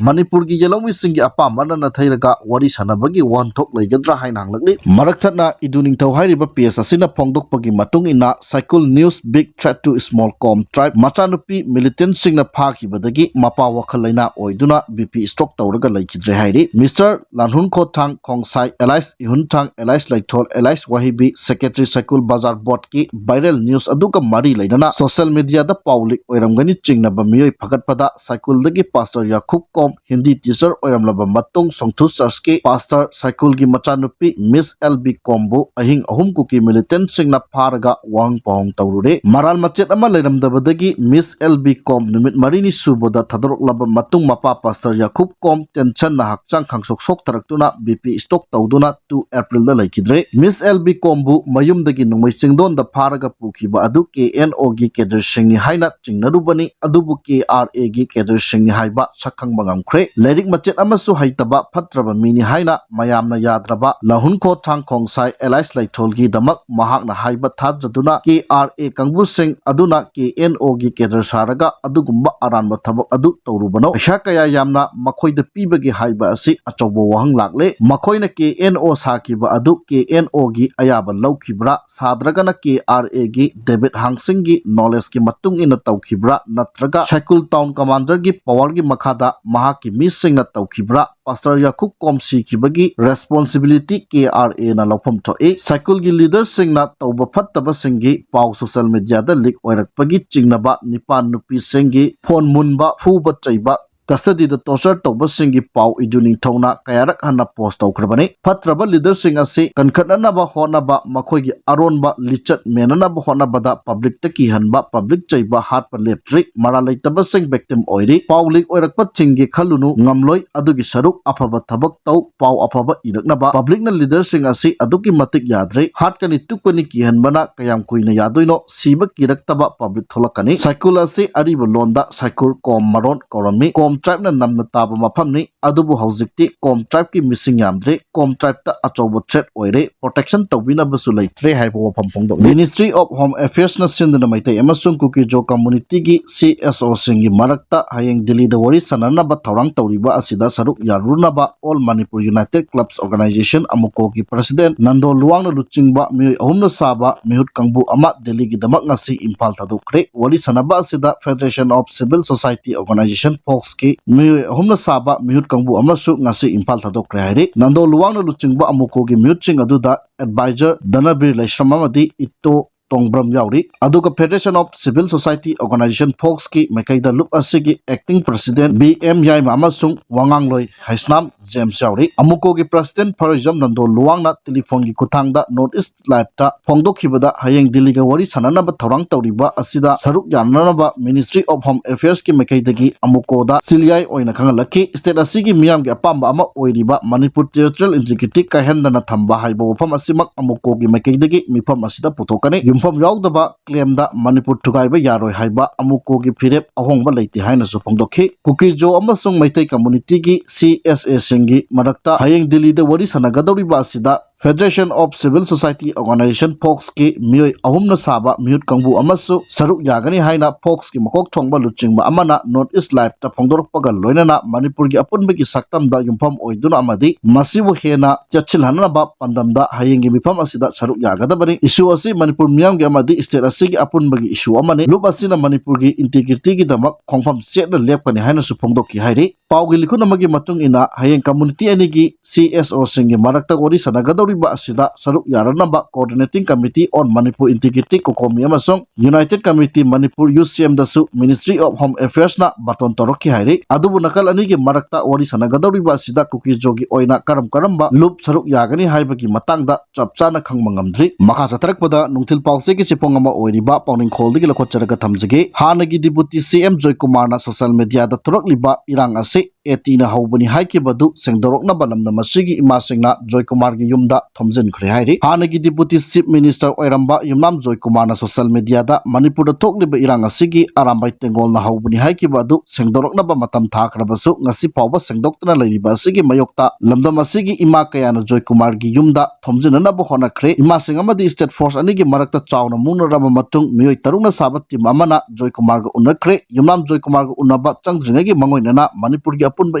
ꯃꯅꯤꯄꯨꯔꯒꯤ ꯌꯦꯂꯧꯃꯤꯁꯤꯡꯒꯤ ꯑꯄꯥꯝꯕꯅ ꯅꯥꯊꯩꯔꯒ ꯋꯥꯔꯤ ꯁꯥꯟꯅꯕꯒꯤ ꯋꯥꯍꯟꯊꯣꯛ ꯂꯩꯒꯗ꯭ꯔꯥ ꯍꯥꯏꯅ ꯍꯪꯂꯛꯂꯤ꯫ ꯃꯔꯛ ꯊꯠꯅ ꯏꯗꯨ ꯅꯤꯡꯊꯧ ꯍꯥꯏꯔꯤꯕ page ꯑꯁꯤꯅ ꯐꯣꯡꯗꯣꯛꯄꯒꯤ ꯃꯇꯨꯡ ꯏꯟꯅ, ꯁꯥꯏꯀꯨꯜ news: big threat to small Kom tribe꯫ ꯃꯆꯥꯅꯨꯄꯤ militantꯁꯤꯡꯅ ꯐꯥꯈꯤꯕꯗꯒꯤ ꯃꯄꯥ ꯋꯥꯈꯜ ꯂꯩꯅꯥ ꯑꯣꯏꯗꯨꯅ BP stroke ꯇꯧꯔꯒ ꯂꯩꯈꯤꯗ꯭ꯔꯦ ꯍꯥꯏꯔꯤ꯫ Mister ꯂꯥꯟꯍꯨꯟ ꯈꯣꯊꯥꯡ ꯈꯣꯡꯁꯥꯏ alias ꯏꯍꯨꯟꯊꯥꯡ alias ꯂꯩꯊꯣꯜ alias ꯋꯥꯍꯤꯕꯤ, secretary ꯁꯥꯏꯀꯨꯜ ꯕꯖꯥꯔ boardꯀꯤ viral news ꯑꯗꯨꯒ ꯃꯔꯤ ꯂꯩꯅꯅ social mediaꯗ ꯄꯥꯎ leak ꯑꯣꯏꯔꯝꯒꯅꯤ ꯆꯤꯡꯅꯕ ꯃꯤꯑꯣꯏ ꯐꯒꯠꯄꯗ ꯁꯥꯏꯀꯨꯜꯗꯒꯤ pastor ꯌꯥꯈꯨꯞ ꯀꯣꯝ, ꯍꯤꯟꯗꯤ teacher ꯑꯣꯏꯔꯝꯂꯕ ꯃꯇꯨꯡ ꯁꯣꯡꯊꯨ churchꯀꯤ pastor ꯁꯥꯏꯀꯨꯜꯒꯤ ꯃꯆꯥꯅꯨꯄꯤ Miss L B ꯀꯣꯝꯕꯨ ꯑꯍꯤꯡ ꯑꯍꯨꯝ ꯀꯨꯀꯤ militantꯁꯤꯡꯅ ꯐꯥꯔꯒ ꯋꯥꯍꯪ ꯄꯥꯎꯍꯪ ꯇꯧꯔꯨꯔꯦ꯫ ꯃꯔꯥꯜ ꯃꯆꯦꯠ ꯑꯃ ꯂꯩꯔꯝꯗꯕꯗꯒꯤ Miss L B ꯀꯣꯝ ꯅꯨꯃꯤꯠ ꯃꯔꯤꯅꯤ ꯁꯨꯕꯗ ꯊꯥꯗꯣꯔꯛꯂꯕ ꯃꯇꯨꯡ ꯃꯄꯥ pastor ꯌꯥꯈꯨꯞ ꯀꯣꯝ tensionꯅ ꯍꯛꯆꯥꯡ ꯈꯥꯡꯁꯣꯛ ꯁꯣꯛꯊꯔꯛꯇꯨꯅ BP stroke ꯇꯧꯗꯨꯅ two Aprilꯗ ꯂꯩꯈꯤꯗ꯭ꯔꯦ꯫ Miss L B ꯀꯣꯝꯕꯨ ꯃꯌꯨꯝꯗꯒꯤ ꯅꯣꯡꯃꯩ ꯆꯤꯡꯗꯣꯟꯗ ꯐꯥꯔꯒ ꯄꯨꯈꯤꯕ ꯑꯗꯨ KNOꯒꯤ ꯀꯦꯗꯔꯁꯤꯡꯅꯤ ꯍꯥꯏꯅ ꯆꯤꯡꯅꯔꯨꯕꯅꯤ꯫ ꯑꯗꯨꯕꯨ ꯀꯦ ꯑꯥꯔ ꯑꯦꯒꯤ ꯀꯦꯗꯔꯁꯤꯡꯅꯤ ꯍꯥꯏꯕ ꯁꯛꯈꯪꯕ ꯉꯝꯈ꯭ꯔꯦ꯫ ꯂꯥꯏꯔꯤꯛ ꯃꯆꯦꯠ ꯑꯃꯁꯨ ꯍꯩꯇꯕ ꯐꯠꯇ꯭ꯔꯕ ꯃꯤꯅꯤ ꯍꯥꯏꯅ ꯃꯌꯥꯝꯅ ꯌꯥꯗ꯭ꯔꯕ ꯂꯍꯨꯟꯈꯣ ꯊꯥꯡꯈꯣꯡꯁꯥꯏ ꯑꯦꯂꯥꯏꯁ ꯂꯩꯊꯣꯜꯒꯤꯗꯃꯛ ꯃꯍꯥꯛꯅ ꯍꯥꯏꯕ ꯊꯥꯖꯗꯨꯅ ꯀꯦ ꯑꯥꯔ ꯑꯦ ꯀꯥꯡꯕꯨꯁꯤꯡ ꯑꯗꯨꯅ ꯀꯦ ꯑꯦꯟ ꯑꯣꯒꯤ ꯀꯦꯗꯔ ꯁꯥꯔꯒ ꯑꯗꯨꯒꯨꯝꯕ ꯑꯔꯥꯟꯕ ꯊꯕꯛ ꯑꯗꯨ ꯇꯧꯔꯨꯕꯅꯣ? ꯄꯩꯁꯥ ꯀꯌꯥ ꯌꯥꯝꯅ ꯃꯈꯣꯏꯗ ꯄꯤꯕꯒꯦ ꯍꯥꯏꯕ ꯑꯁꯤ ꯑꯆꯧꯕ ꯋꯥꯍꯪ ꯂꯥꯛꯂꯦ꯫ ꯃꯈꯣꯏꯅ ꯀꯦ ꯑꯦꯟ ꯑꯣ ꯁꯥꯈꯤꯕ ꯑꯗꯨ ꯀꯦ ꯑꯦꯟ ꯑꯣꯒꯤ ꯑꯌꯥꯕ ꯂꯧꯈꯤꯕ꯭ꯔꯥ? ꯁꯥꯗ꯭ꯔꯒꯅ ꯀꯦ ꯑꯥꯔ ꯑꯦꯒꯤ ꯗꯦꯕꯤꯠ ꯍꯥꯡꯁꯤꯡꯒꯤ ꯅꯣꯂꯦꯖꯀꯤ ꯃꯇꯨꯡ ꯏꯟꯅ ꯇꯧꯈꯤꯕ꯭ꯔꯥ? ꯅꯠꯇ꯭ꯔꯒ ꯁꯥꯏꯀꯨꯜ ꯇꯥꯎꯟ ꯀꯃꯥꯟꯗꯔꯒꯤ ꯄꯋꯥꯔꯒꯤ ꯃꯈꯥꯗ ꯃꯍꯥꯛꯀꯤ ꯃꯤꯁꯤꯡꯅ ꯇꯧꯈꯤꯕ꯭ꯔꯥ? ꯄꯥꯁꯇꯔ ꯌꯥꯀꯨꯕ ꯀꯣꯝ ꯁꯤꯈꯤꯕꯒꯤ ꯔꯦꯁꯄꯣꯟꯁꯤꯕꯤꯂꯤꯇꯤ ꯀꯦ ꯑꯥꯔ ꯑꯦꯅ ꯂꯧꯐꯝ ꯊꯣꯛꯏ꯫ ꯁꯥꯏꯀꯨꯜꯒꯤ ꯂꯤꯗꯔꯁꯤꯡꯅ ꯇꯧꯕ ꯐꯠꯇꯕꯁꯤꯡꯒꯤ ꯄꯥꯎ ꯁꯣꯁꯤꯌꯦꯜ ꯃꯤꯗꯤꯌꯥꯗ ꯂꯤꯛ ꯑꯣꯏꯔꯛꯄꯒꯤ ꯆꯤꯡꯅꯕ, ꯅꯤꯄꯥꯟ ꯅꯨꯄꯤꯁꯤꯡꯒꯤ ꯐꯣꯟ ꯃꯨꯟꯕ, ꯐꯨꯕ ꯆꯩꯕ, ꯀꯁꯇꯗꯤꯗ ꯇꯣꯔꯆꯔ ꯇꯧꯕꯁꯤꯡꯒꯤ ꯄꯥꯎ ꯏꯗꯨ ꯅꯤꯡꯊꯧꯅ ꯀꯌꯥꯔꯛ ꯍꯟꯅ ꯄꯣꯁ ꯇꯧꯈ꯭ꯔꯕꯅꯤ꯫ ꯐꯠꯇ꯭ꯔꯕ ꯂꯤꯗꯔꯁꯤꯡ ꯑꯁꯤ ꯀꯟꯈꯠꯅꯅꯕ ꯍꯣꯠꯅꯕ, ꯃꯈꯣꯏꯒꯤ ꯑꯔꯣꯟꯕ ꯂꯤꯆꯠ ꯃꯦꯟꯅꯅꯕ ꯍꯣꯠꯅꯕꯗ ꯄꯕ꯭ꯂꯤꯛꯇ ꯀꯤꯍꯟꯕ, ꯄꯕ꯭ꯂꯤꯛ ꯆꯩꯕ, ꯍꯥꯠꯄ ꯂꯦꯞꯇ꯭ꯔꯤ꯫ ꯃꯔꯥꯜ ꯂꯩꯇꯕꯁꯤꯡ ꯚꯤꯛꯇꯤꯝ ꯑꯣꯏꯔꯤ꯫ ꯄꯥꯎ ꯂꯤꯛ ꯑꯣꯏꯔꯛꯄ ꯊꯤꯡꯒꯦ ꯈꯜꯂꯨꯅꯨ, ꯉꯝꯂꯣꯏ꯫ ꯑꯗꯨꯒꯤ ꯁꯔꯨꯛ ꯑꯐꯕ ꯊꯕꯛ ꯇꯧ, ꯄꯥꯎ ꯑꯐꯕ ꯏꯔꯛꯅꯕ꯫ ꯄꯕ꯭ꯂꯤꯛꯅ ꯂꯤꯗꯔꯁꯤꯡ ꯑꯁꯤ ꯑꯗꯨꯛꯀꯤ ꯃꯇꯤꯛ ꯌꯥꯗ꯭ꯔꯤ꯫ ꯍꯥꯠꯀꯅꯤ, ꯇꯨꯞꯀꯅꯤ ꯀꯤꯍꯟꯕꯅ ꯀꯌꯥꯝ ꯀꯨꯏꯅ ꯌꯥꯗꯣꯏꯅꯣ? ꯁꯤꯕ ꯀꯤꯔꯛꯇꯕ ꯄꯕ꯭ꯂꯤꯛ ꯊꯣꯛꯂꯛꯀꯅꯤ꯫ ꯁꯥꯏꯀꯨꯜ ꯑꯁꯤ ꯑꯔꯤꯕ ꯂꯣꯟꯗ ꯁꯥꯏꯀꯨꯜ ꯀꯣꯝ ꯃꯔꯣꯟ ꯀꯧꯔꯝꯃꯤ꯫ ꯀꯣꯝ ꯇ꯭ꯔꯥꯏꯕꯅ ꯅꯝꯅ ꯇꯥꯕ ꯃꯐꯝꯅꯤ꯫ ꯑꯗꯨꯕꯨ ꯍꯧꯖꯤꯛꯇꯤ ꯀꯣꯝ ꯇ꯭ꯔꯥꯏꯕꯀꯤ ꯃꯤꯁꯤꯡ ꯌꯥꯝꯗ꯭ꯔꯦ꯫ ꯀꯣꯝ ꯇ꯭ꯔꯥꯏꯕꯇ ꯑꯆꯧꯕ ꯊ꯭ꯔꯦꯠ ꯑꯣꯏꯔꯦ꯫ ꯄ꯭ꯔꯣꯇꯦꯛꯁꯟ ꯇꯧꯕꯤꯅꯕꯁꯨ ꯂꯩꯇ꯭ꯔꯦ ꯍꯥꯏꯕ ꯋꯥꯐꯝ ꯐꯣꯡꯗꯣꯛꯂꯤ꯫ Ministry of Home Affairsꯅ ꯁꯤꯟꯗꯨꯅ ꯃꯩꯇꯩ ꯑꯃꯁꯨꯡ ꯀꯨꯀꯤ-ꯖꯣ communityꯒꯤ ꯁꯤ ꯑꯦꯁ ꯑꯣꯁꯤꯡꯒꯤ ꯃꯔꯛꯇ ꯍꯌꯦꯡ ꯗꯤꯜꯂꯤꯗ ꯋꯥꯔꯤ ꯁꯥꯟꯅꯅꯕ ꯊꯧꯔꯥꯡ ꯇꯧꯔꯤꯕ ꯑꯁꯤꯗ ꯁꯔꯨꯛ ꯌꯥꯔꯨꯅꯕ All Manipur United Clubs Organisation, ꯑꯃꯨꯀꯣꯒꯤ president Nando ꯂꯨꯋꯥꯡꯅ ꯂꯨꯆꯤꯡꯕ ꯃꯤꯑꯣꯏ ꯑꯍꯨꯝꯅ ꯁꯥꯕ ꯃꯤꯍꯨꯠ ꯀꯥꯡꯕꯨ ꯑꯃ ꯗꯤꯜꯂꯤꯒꯤꯗꯃꯛ ꯉꯁꯤ ꯏꯝꯐꯥꯜ ꯊꯥꯗꯣꯛꯈ꯭ꯔꯦ꯫ ꯋꯥꯔꯤ ꯁꯥꯟꯅꯕ ꯑꯁꯤꯗ Federation of Civil Society Organisation, ꯐꯣꯛꯁꯀꯤ ꯃꯤꯑꯣꯏ ꯑꯍꯨꯝꯅ ꯁꯥꯕ ꯃꯤꯍꯨꯠ ꯀꯥꯡꯕꯨ ꯑꯃꯁꯨ ꯉꯁꯤ ꯏꯝꯐꯥꯜ ꯊꯥꯗꯣꯛꯈ꯭ꯔꯦ ꯍꯥꯏꯔꯤ꯫ ꯅꯟꯗꯣ ꯂꯨꯋꯥꯡꯅ ꯂꯨꯆꯤꯡꯕ ꯑꯃꯨꯀꯣꯒꯤ ꯃꯤꯍꯨꯠꯁꯤꯡ ꯑꯗꯨꯗ advisor ꯙꯅꯕꯤꯔ ꯂꯩꯁ꯭ꯔꯝ ꯑꯃꯗꯤ ꯏꯇꯣ ꯇꯣꯡꯕ꯭ꯔꯝ ꯌꯥꯎꯔꯤ꯫ ꯑꯗꯨꯒ Federation of Civil Society Organisation, ꯐꯣꯛꯁꯀꯤ ꯃꯥꯏꯀꯩꯗ ꯂꯨꯞ ꯑꯁꯤꯒꯤ acting president ꯕꯤ ꯑꯦꯝ ꯌꯥꯏꯃ ꯑꯃꯁꯨꯡ ꯋꯥꯉꯥꯡꯂꯣꯏ ꯍꯩꯁꯅꯥꯝ ꯖꯦꯝꯁ ꯌꯥꯎꯔꯤ꯫ ꯑꯃꯨꯀꯣꯒꯤ president ꯐꯔꯣꯏꯖꯝ ꯅꯟꯗꯣ ꯂꯨꯋꯥꯡꯅ ꯇꯦꯂꯤꯐꯣꯟꯒꯤ ꯈꯨꯠꯊꯥꯡꯗ North East Liveꯇ ꯐꯣꯡꯗꯣꯛꯈꯤꯕꯗ, ꯍꯌꯦꯡ ꯗꯤꯜꯂꯤꯒ ꯋꯥꯔꯤ ꯁꯥꯟꯅꯅꯕ ꯊꯧꯔꯥꯡ ꯇꯧꯔꯤꯕ ꯑꯁꯤꯗ ꯁꯔꯨꯛ ꯌꯥꯅꯅꯕ Ministry of Home Affairsꯀꯤ ꯃꯥꯏꯀꯩꯗꯒꯤ ꯑꯃꯨꯀꯣꯗ ꯆꯤꯂꯤꯌꯥꯏ ꯑꯣꯏꯅ ꯈꯪꯍꯜꯂꯛꯈꯤ꯫ State ꯑꯁꯤꯒꯤ ꯃꯤꯌꯥꯝꯒꯤ ꯑꯄꯥꯝꯕ ꯑꯃ ꯑꯣꯏꯔꯤꯕ ꯃꯅꯤꯄꯨꯔ Territorial Integrity ꯀꯥꯏꯍꯟꯗꯅ ꯊꯝꯕ ꯍꯥꯏꯕ ꯋꯥꯐꯝ ꯑꯁꯤꯃꯛ ꯑꯃꯨꯀꯣꯒꯤ ꯃꯥꯏꯀꯩꯗꯒꯤ ꯃꯤꯐꯝ ꯑꯁꯤꯗ ꯄꯨꯊꯣꯛꯀꯅꯤ꯫ ꯌꯨꯝꯐꯝ ꯌꯨꯝꯐꯝ ꯌꯥꯎꯗꯕ claimꯗ ꯃꯅꯤꯄꯨꯔ ꯊꯨꯒꯥꯏꯕ ꯌꯥꯔꯣꯏ ꯍꯥꯏꯕ ꯑꯃꯨꯀꯣꯒꯤ ꯐꯤꯔꯦꯞ ꯑꯍꯣꯡꯕ ꯂꯩꯇꯦ ꯍꯥꯏꯅꯁꯨ ꯐꯣꯡꯗꯣꯛꯈꯤ꯫ ꯀꯨꯀꯤꯖꯣ ꯑꯃꯁꯨꯡ ꯃꯩꯇꯩ communityꯒꯤ CSAꯁꯤꯡꯒꯤ ꯃꯔꯛꯇ ꯍꯌꯦꯡ ꯗꯤꯜꯂꯤꯗ ꯋꯥꯔꯤ ꯁꯥꯟꯅꯒꯗꯧꯔꯤꯕ ꯑꯁꯤꯗ Federation of Civil Society Organisation, FOCSꯀꯤ ꯃꯤꯑꯣꯏ ꯑꯍꯨꯝꯅ ꯁꯥꯕ ꯃꯤꯍꯨꯠ ꯀꯥꯡꯕꯨ ꯑꯃꯁꯨ ꯁꯔꯨꯛ ꯌꯥꯒꯅꯤ ꯍꯥꯏꯅ FOCSꯀꯤ ꯃꯀꯣꯛ ꯊꯣꯡꯕ ꯂꯨꯆꯤꯡꯕ ꯑꯃꯅ North East Liveꯇ ꯐꯣꯡꯗꯣꯔꯛꯄꯒ ꯂꯣꯏꯅꯅ ꯃꯅꯤꯄꯨꯔꯒꯤ ꯑꯄꯨꯟꯕꯒꯤ ꯁꯛꯇꯝꯗ ꯌꯨꯝꯐꯝ ꯑꯣꯏꯗꯨꯅ ꯑꯃꯗꯤ ꯃꯁꯤꯕꯨ ꯍꯦꯟꯅ ꯆꯦꯠꯁꯤꯜꯍꯟꯅꯕ ꯄꯥꯟꯗꯝꯗ ꯍꯌꯦꯡꯒꯤ ꯃꯤꯐꯝ ꯑꯁꯤꯗ ꯁꯔꯨꯛ ꯌꯥꯒꯗꯕꯅꯤ꯫ Issue ꯑꯁꯤ ꯃꯅꯤꯄꯨꯔ ꯃꯤꯌꯥꯝꯒꯤ ꯑꯃꯗꯤ state ꯑꯁꯤꯒꯤ ꯑꯄꯨꯟꯕꯒꯤ issue ꯑꯃꯅꯤ꯫ ꯂꯨꯞ ꯑꯁꯤꯅ ꯃꯅꯤꯄꯨꯔꯒꯤ integrityꯒꯤꯗꯃꯛ ꯈꯣꯡꯐꯝ ꯆꯦꯠꯅ ꯂꯦꯞꯀꯅꯤ ꯍꯥꯏꯅꯁꯨ ꯐꯣꯡꯗꯣꯛꯈꯤ ꯍꯥꯏꯔꯤ꯫ ꯄꯥꯎꯒꯤ ꯂꯤꯈꯨꯟ ꯑꯃꯒꯤ ꯃꯇꯨꯡ ꯏꯟꯅ, ꯍꯌꯦꯡ community ꯑꯅꯤꯒꯤ CSOꯁꯤꯡꯒꯤ ꯃꯔꯛꯇ ꯋꯥꯔꯤ ꯁꯥꯟꯅꯒꯗꯧꯔꯤꯕ ꯑꯁꯤꯗ ꯁꯔꯨꯛ ꯌꯥꯔꯅꯕ Coordinating Committee on Manipur Integrity, COCOMI, ꯑꯃꯁꯨꯡ United Committee Manipur, UCMꯗꯁꯨ Ministry of Home Affairsꯅ ꯕꯥꯇꯣꯟ ꯇꯧꯔꯛꯈꯤ ꯍꯥꯏꯔꯤ꯫ ꯑꯗꯨꯕꯨ ꯅꯥꯀꯜ ꯑꯅꯤꯒꯤ ꯃꯔꯛꯇ ꯋꯥꯔꯤ ꯁꯥꯟꯅꯒꯗꯧꯔꯤꯕ ꯑꯁꯤꯗ ꯀꯨꯀꯤꯖꯣꯒꯤ ꯑꯣꯏꯅ ꯀꯔꯝ ꯀꯔꯝꯕ ꯂꯨꯞ ꯁꯔꯨꯛ ꯌꯥꯒꯅꯤ ꯍꯥꯏꯕꯒꯤ ꯃꯇꯥꯡꯗ ꯆꯞ ꯆꯥꯅ ꯈꯪꯕ ꯉꯝꯗ꯭ꯔꯤ꯫ ꯃꯈꯥ ꯆꯠꯊꯔꯛꯄꯗ ꯅꯨꯡꯊꯤꯜ ꯄꯥꯎꯆꯦꯒꯤ ꯆꯦꯐꯣꯡ ꯑꯃ ꯑꯣꯏꯔꯤꯕ ꯄꯥꯎꯅꯤꯡꯈꯣꯜꯗꯒꯤ ꯂꯧꯈꯠꯆꯔꯒ ꯊꯝꯖꯒꯦ꯫ ꯍꯥꯟꯅꯒꯤ Deputy CM ꯖꯣꯏꯀꯨꯃꯥꯔꯅ social mediaꯗ ꯊꯣꯔꯛꯂꯤꯕ ꯏꯔꯥꯡ ꯑꯁꯤ ATꯅ ꯍꯧꯕꯅꯤ ꯍꯥꯏꯈꯤꯕ ꯑꯗꯨ ꯁꯦꯡꯗꯣꯔꯛꯅꯕ ꯂꯝꯗꯝ ꯑꯁꯤꯒꯤ ꯏꯃꯥꯁꯤꯡꯅ ꯖꯣꯏꯀꯨꯃꯥꯔꯒꯤ ꯌꯨꯝꯗ ꯊꯣꯝꯖꯤꯟꯈ꯭ꯔꯦ ꯍꯥꯏꯔꯤ꯫ ꯍꯥꯟꯅꯒꯤ Deputy Chief Minister ꯑꯣꯏꯔꯝꯕ ꯌꯨꯝꯅꯥꯝ ꯖꯣꯏꯀꯨꯃꯥꯔꯅ social mediaꯗ ꯃꯅꯤꯄꯨꯔꯗ ꯊꯣꯛꯂꯤꯕ ꯏꯔꯥꯡ ꯑꯁꯤꯒꯤ ꯑꯔꯥꯝꯕꯥꯏ ꯇꯦꯡꯒꯣꯜꯅ ꯍꯧꯕꯅꯤ ꯍꯥꯏꯈꯤꯕ ꯑꯗꯨ ꯁꯦꯡꯗꯣꯔꯛꯅꯕ ꯃꯇꯝ ꯊꯥꯈ꯭ꯔꯕꯁꯨ ꯉꯁꯤ ꯐꯥꯎꯕ ꯁꯦꯡꯗꯣꯛꯇꯅ ꯂꯩꯔꯤꯕ ꯑꯁꯤꯒꯤ ꯃꯥꯌꯣꯛꯇ ꯂꯝꯗꯝ ꯑꯁꯤꯒꯤ ꯏꯃꯥ ꯀꯌꯥꯅ ꯖꯣꯏꯀꯨꯃꯥꯔꯒꯤ ꯌꯨꯝꯗ ꯊꯣꯝꯖꯤꯟꯅꯅꯕ ꯍꯣꯠꯅꯈ꯭ꯔꯦ꯫ ꯏꯃꯥꯁꯤꯡ ꯑꯃꯗꯤ state force ꯑꯅꯤꯒꯤ ꯃꯔꯛꯇ ꯆꯥꯎꯅ ꯃꯨꯛꯅꯔꯕ ꯃꯇꯨꯡ ꯃꯤꯑꯣꯏ ꯇꯔꯨꯛꯅ ꯁꯥꯕ team ꯑꯃꯅ ꯖꯣꯏꯀꯨꯃꯥꯔꯒ ꯎꯅꯈ꯭ꯔꯦ꯫ ꯌꯨꯝꯅꯥꯝ ꯖꯣꯏꯀꯨꯃꯥꯔꯒ ꯎꯅꯕ ꯆꯪꯗ꯭ꯔꯤꯉꯩꯒꯤ ꯃꯥꯡꯑꯣꯏꯅꯅ ꯃꯅꯤꯄꯨꯔꯒꯤ ꯑꯄꯨꯟꯕ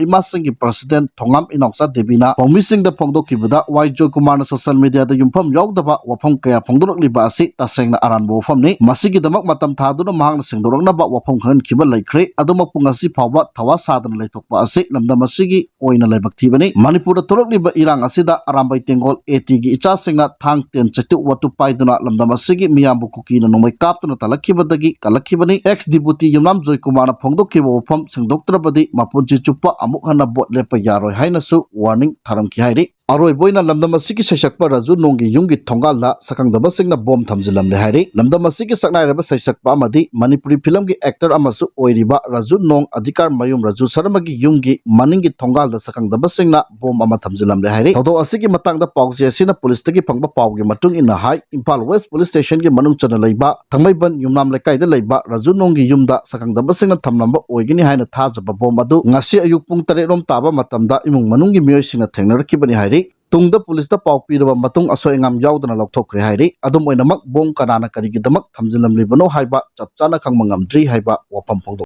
ꯏꯃꯥꯁꯤꯡꯒꯤ president ꯊꯣꯉꯥꯝ ꯏꯅꯥꯎꯆꯥ ꯗꯦꯕꯤꯅ ꯄꯥꯎꯃꯤꯁꯤꯡꯗ ꯐꯣꯡꯗꯣꯛꯈꯤꯕꯗ, ꯋꯥꯏ ꯖꯣꯏꯀꯨꯃꯥꯔꯅ social mediaꯗ ꯌꯨꯝꯐꯝ ꯌꯥꯎꯗꯕ ꯋꯥꯐꯝ ꯀꯌꯥ ꯐꯣꯡꯗꯣꯔꯛꯂꯤꯕ ꯑꯁꯤ ꯇꯁꯦꯡꯅ ꯑꯔꯥꯟꯕ ꯋꯥꯐꯝꯅꯤ꯫ ꯃꯁꯤꯒꯤꯗꯃꯛ ꯃꯇꯝ ꯊꯥꯗꯨꯅ ꯃꯍꯥꯛꯅ ꯁꯦꯡꯗꯣꯔꯛꯅꯕ ꯋꯥꯐꯝ ꯈꯪꯍꯟꯈꯤꯕ ꯂꯩꯈ꯭ꯔꯦ꯫ ꯑꯗꯨꯃꯛꯄꯨ ꯉꯁꯤ ꯐꯥꯎꯕ ꯊꯋꯥ ꯁꯥꯗꯅ ꯂꯩꯊꯣꯛꯄ ꯑꯁꯤ ꯂꯝꯗꯝ ꯑꯁꯤꯒꯤ ꯑꯣꯏꯅ ꯂꯥꯏꯕꯛ ꯊꯤꯕꯅꯤ꯫ ꯃꯅꯤꯄꯨꯔꯗ ꯊꯣꯛꯂꯛꯂꯤꯕ ꯏꯔꯥꯡ ꯑꯁꯤꯗ ꯑꯔꯥꯝꯕꯥꯏ ꯇꯦꯡꯒꯣꯜ ATꯒꯤ ꯏꯆꯥꯁꯤꯡꯅ ꯊꯥꯡ, ꯇꯦꯟ, ꯆꯩꯇꯨꯞ, ꯋꯥꯇꯨꯞ ꯄꯥꯏꯗꯨꯅ ꯂꯝꯗꯝ ꯑꯁꯤꯒꯤ ꯃꯤꯌꯥꯝꯕꯨ ꯀꯨꯀꯤꯅ ꯅꯣꯡꯃꯩ ꯀꯥꯞꯇꯨꯅ ꯇꯥꯜꯂꯛꯈꯤꯕꯗꯒꯤ ꯀꯜꯂꯛꯈꯤꯕꯅꯤ꯫ Ex Deputy ꯌꯨꯝꯅꯥꯝ ꯖꯣꯏꯀꯨꯃꯥꯔꯅ ꯐꯣꯡꯗꯣꯛꯈꯤꯕ ꯋꯥꯐꯝ ꯁꯦꯡꯗꯣꯛꯇ꯭ꯔꯕꯗꯤ ꯃꯄꯨꯟꯁꯤ ꯆꯨꯞꯄ ꯑꯃꯨꯛ ꯍꯟꯅ vote ꯂꯦꯞꯄ ꯌꯥꯔꯣꯏ ꯍꯥꯏꯅꯁꯨ warning ꯊꯥꯔꯝꯈꯤ ꯍꯥꯏꯔꯤ꯫ ꯑꯔꯣꯏꯕ ꯑꯣꯏꯅ ꯂꯝꯗꯝ ꯑꯁꯤꯒꯤ ꯁꯩꯁꯛꯄ ꯔꯥꯖꯨ ꯅꯣꯡꯒꯤ ꯌꯨꯝꯒꯤ ꯊꯣꯡꯒꯥꯜꯗ ꯁꯛꯈꯪꯗꯕꯁꯤꯡꯅ ꯕꯣꯝ ꯊꯝꯖꯤꯜꯂꯝꯂꯦ ꯍꯥꯏꯔꯤ꯫ ꯂꯝꯗꯝ ꯑꯁꯤꯒꯤ ꯁꯛꯅꯥꯏꯔꯕ ꯁꯩꯁꯛꯄ ꯑꯃꯗꯤ ꯃꯅꯤꯄꯨꯔꯤ ꯐꯤꯂꯝꯒꯤ ꯑꯦꯛꯇꯔ ꯑꯃꯁꯨ ꯑꯣꯏꯔꯤꯕ ꯔꯥꯖꯨ ꯅꯣꯡ ꯑꯙꯤꯀꯥꯔ ꯃꯌꯨꯝ ꯔꯥꯖꯨ ꯁꯔꯃꯒꯤ ꯌꯨꯝꯒꯤ ꯃꯅꯤꯡꯒꯤ ꯊꯣꯡꯒꯥꯜꯗ ꯁꯛꯈꯪꯗꯕꯁꯤꯡꯅ ꯕꯣꯝ ꯑꯃ ꯊꯝꯖꯤꯜꯂꯝꯂꯦ ꯍꯥꯏꯔꯤ꯫ ꯊꯧꯗꯣꯛ ꯑꯁꯤꯒꯤ ꯃꯇꯥꯡꯗ ꯄꯥꯎꯆꯦ ꯑꯁꯤꯅ ꯄꯨꯂꯤꯁꯇꯒꯤ ꯐꯪꯕ ꯄꯥꯎꯒꯤ ꯃꯇꯨꯡ ꯏꯟꯅ ꯍꯥꯏ, ꯏꯝꯐꯥꯜ ꯋꯦꯁ ꯄꯨꯂꯤꯁ ꯁ꯭ꯇꯦꯁꯟꯒꯤ ꯃꯅꯨꯡ ꯆꯟꯅ ꯂꯩꯕ ꯊꯥꯡꯃꯩꯕꯟ ꯌꯨꯝꯅꯥꯝ ꯂꯩꯀꯥꯏꯗ ꯂꯩꯕ ꯔꯥꯖꯨ ꯅꯣꯡꯒꯤ ꯌꯨꯝꯗ ꯁꯛꯈꯪꯗꯕꯁꯤꯡꯅ ꯊꯝꯂꯝꯕ ꯑꯣꯏꯒꯅꯤ ꯍꯥꯏꯅ ꯊꯥꯖꯕ ꯕꯣꯝ ꯑꯗꯨ ꯉꯁꯤ ꯑꯌꯨꯛ ꯄꯨꯡ ꯇꯔꯦꯠ ꯔꯣꯝ ꯇꯥꯕ ꯃꯇꯝꯗ ꯏꯃꯨꯡ ꯃꯅꯨꯡꯒꯤ ꯃꯤꯑꯣꯏꯁꯤꯡꯅ ꯊꯦꯡꯅꯔꯛꯈꯤꯕꯅꯤ ꯍꯥꯏꯔꯤ꯫ ꯇꯨꯡꯗ ꯄꯨꯂꯤꯁꯇ ꯄꯥꯎ ꯄꯤꯔꯕ ꯃꯇꯨꯡ ꯑꯁꯣꯏ ꯑꯉꯥꯝ ꯌꯥꯎꯗꯅ ꯂꯧꯊꯣꯛꯈ꯭ꯔꯦ ꯍꯥꯏꯔꯤ꯫ ꯑꯗꯨꯝ ꯑꯣꯏꯅꯃꯛ ꯕꯣꯝ ꯀꯅꯥꯅ ꯀꯔꯤꯒꯤꯗꯃꯛ ꯊꯝꯖꯤꯜꯂꯝꯂꯤꯕꯅꯣ ꯍꯥꯏꯕ ꯆꯞ ꯆꯥꯅ ꯈꯪꯕ ꯉꯝꯗ꯭ꯔꯤ ꯍꯥꯏꯕ ꯋꯥꯐꯝ ꯐꯣꯡꯗꯣꯛ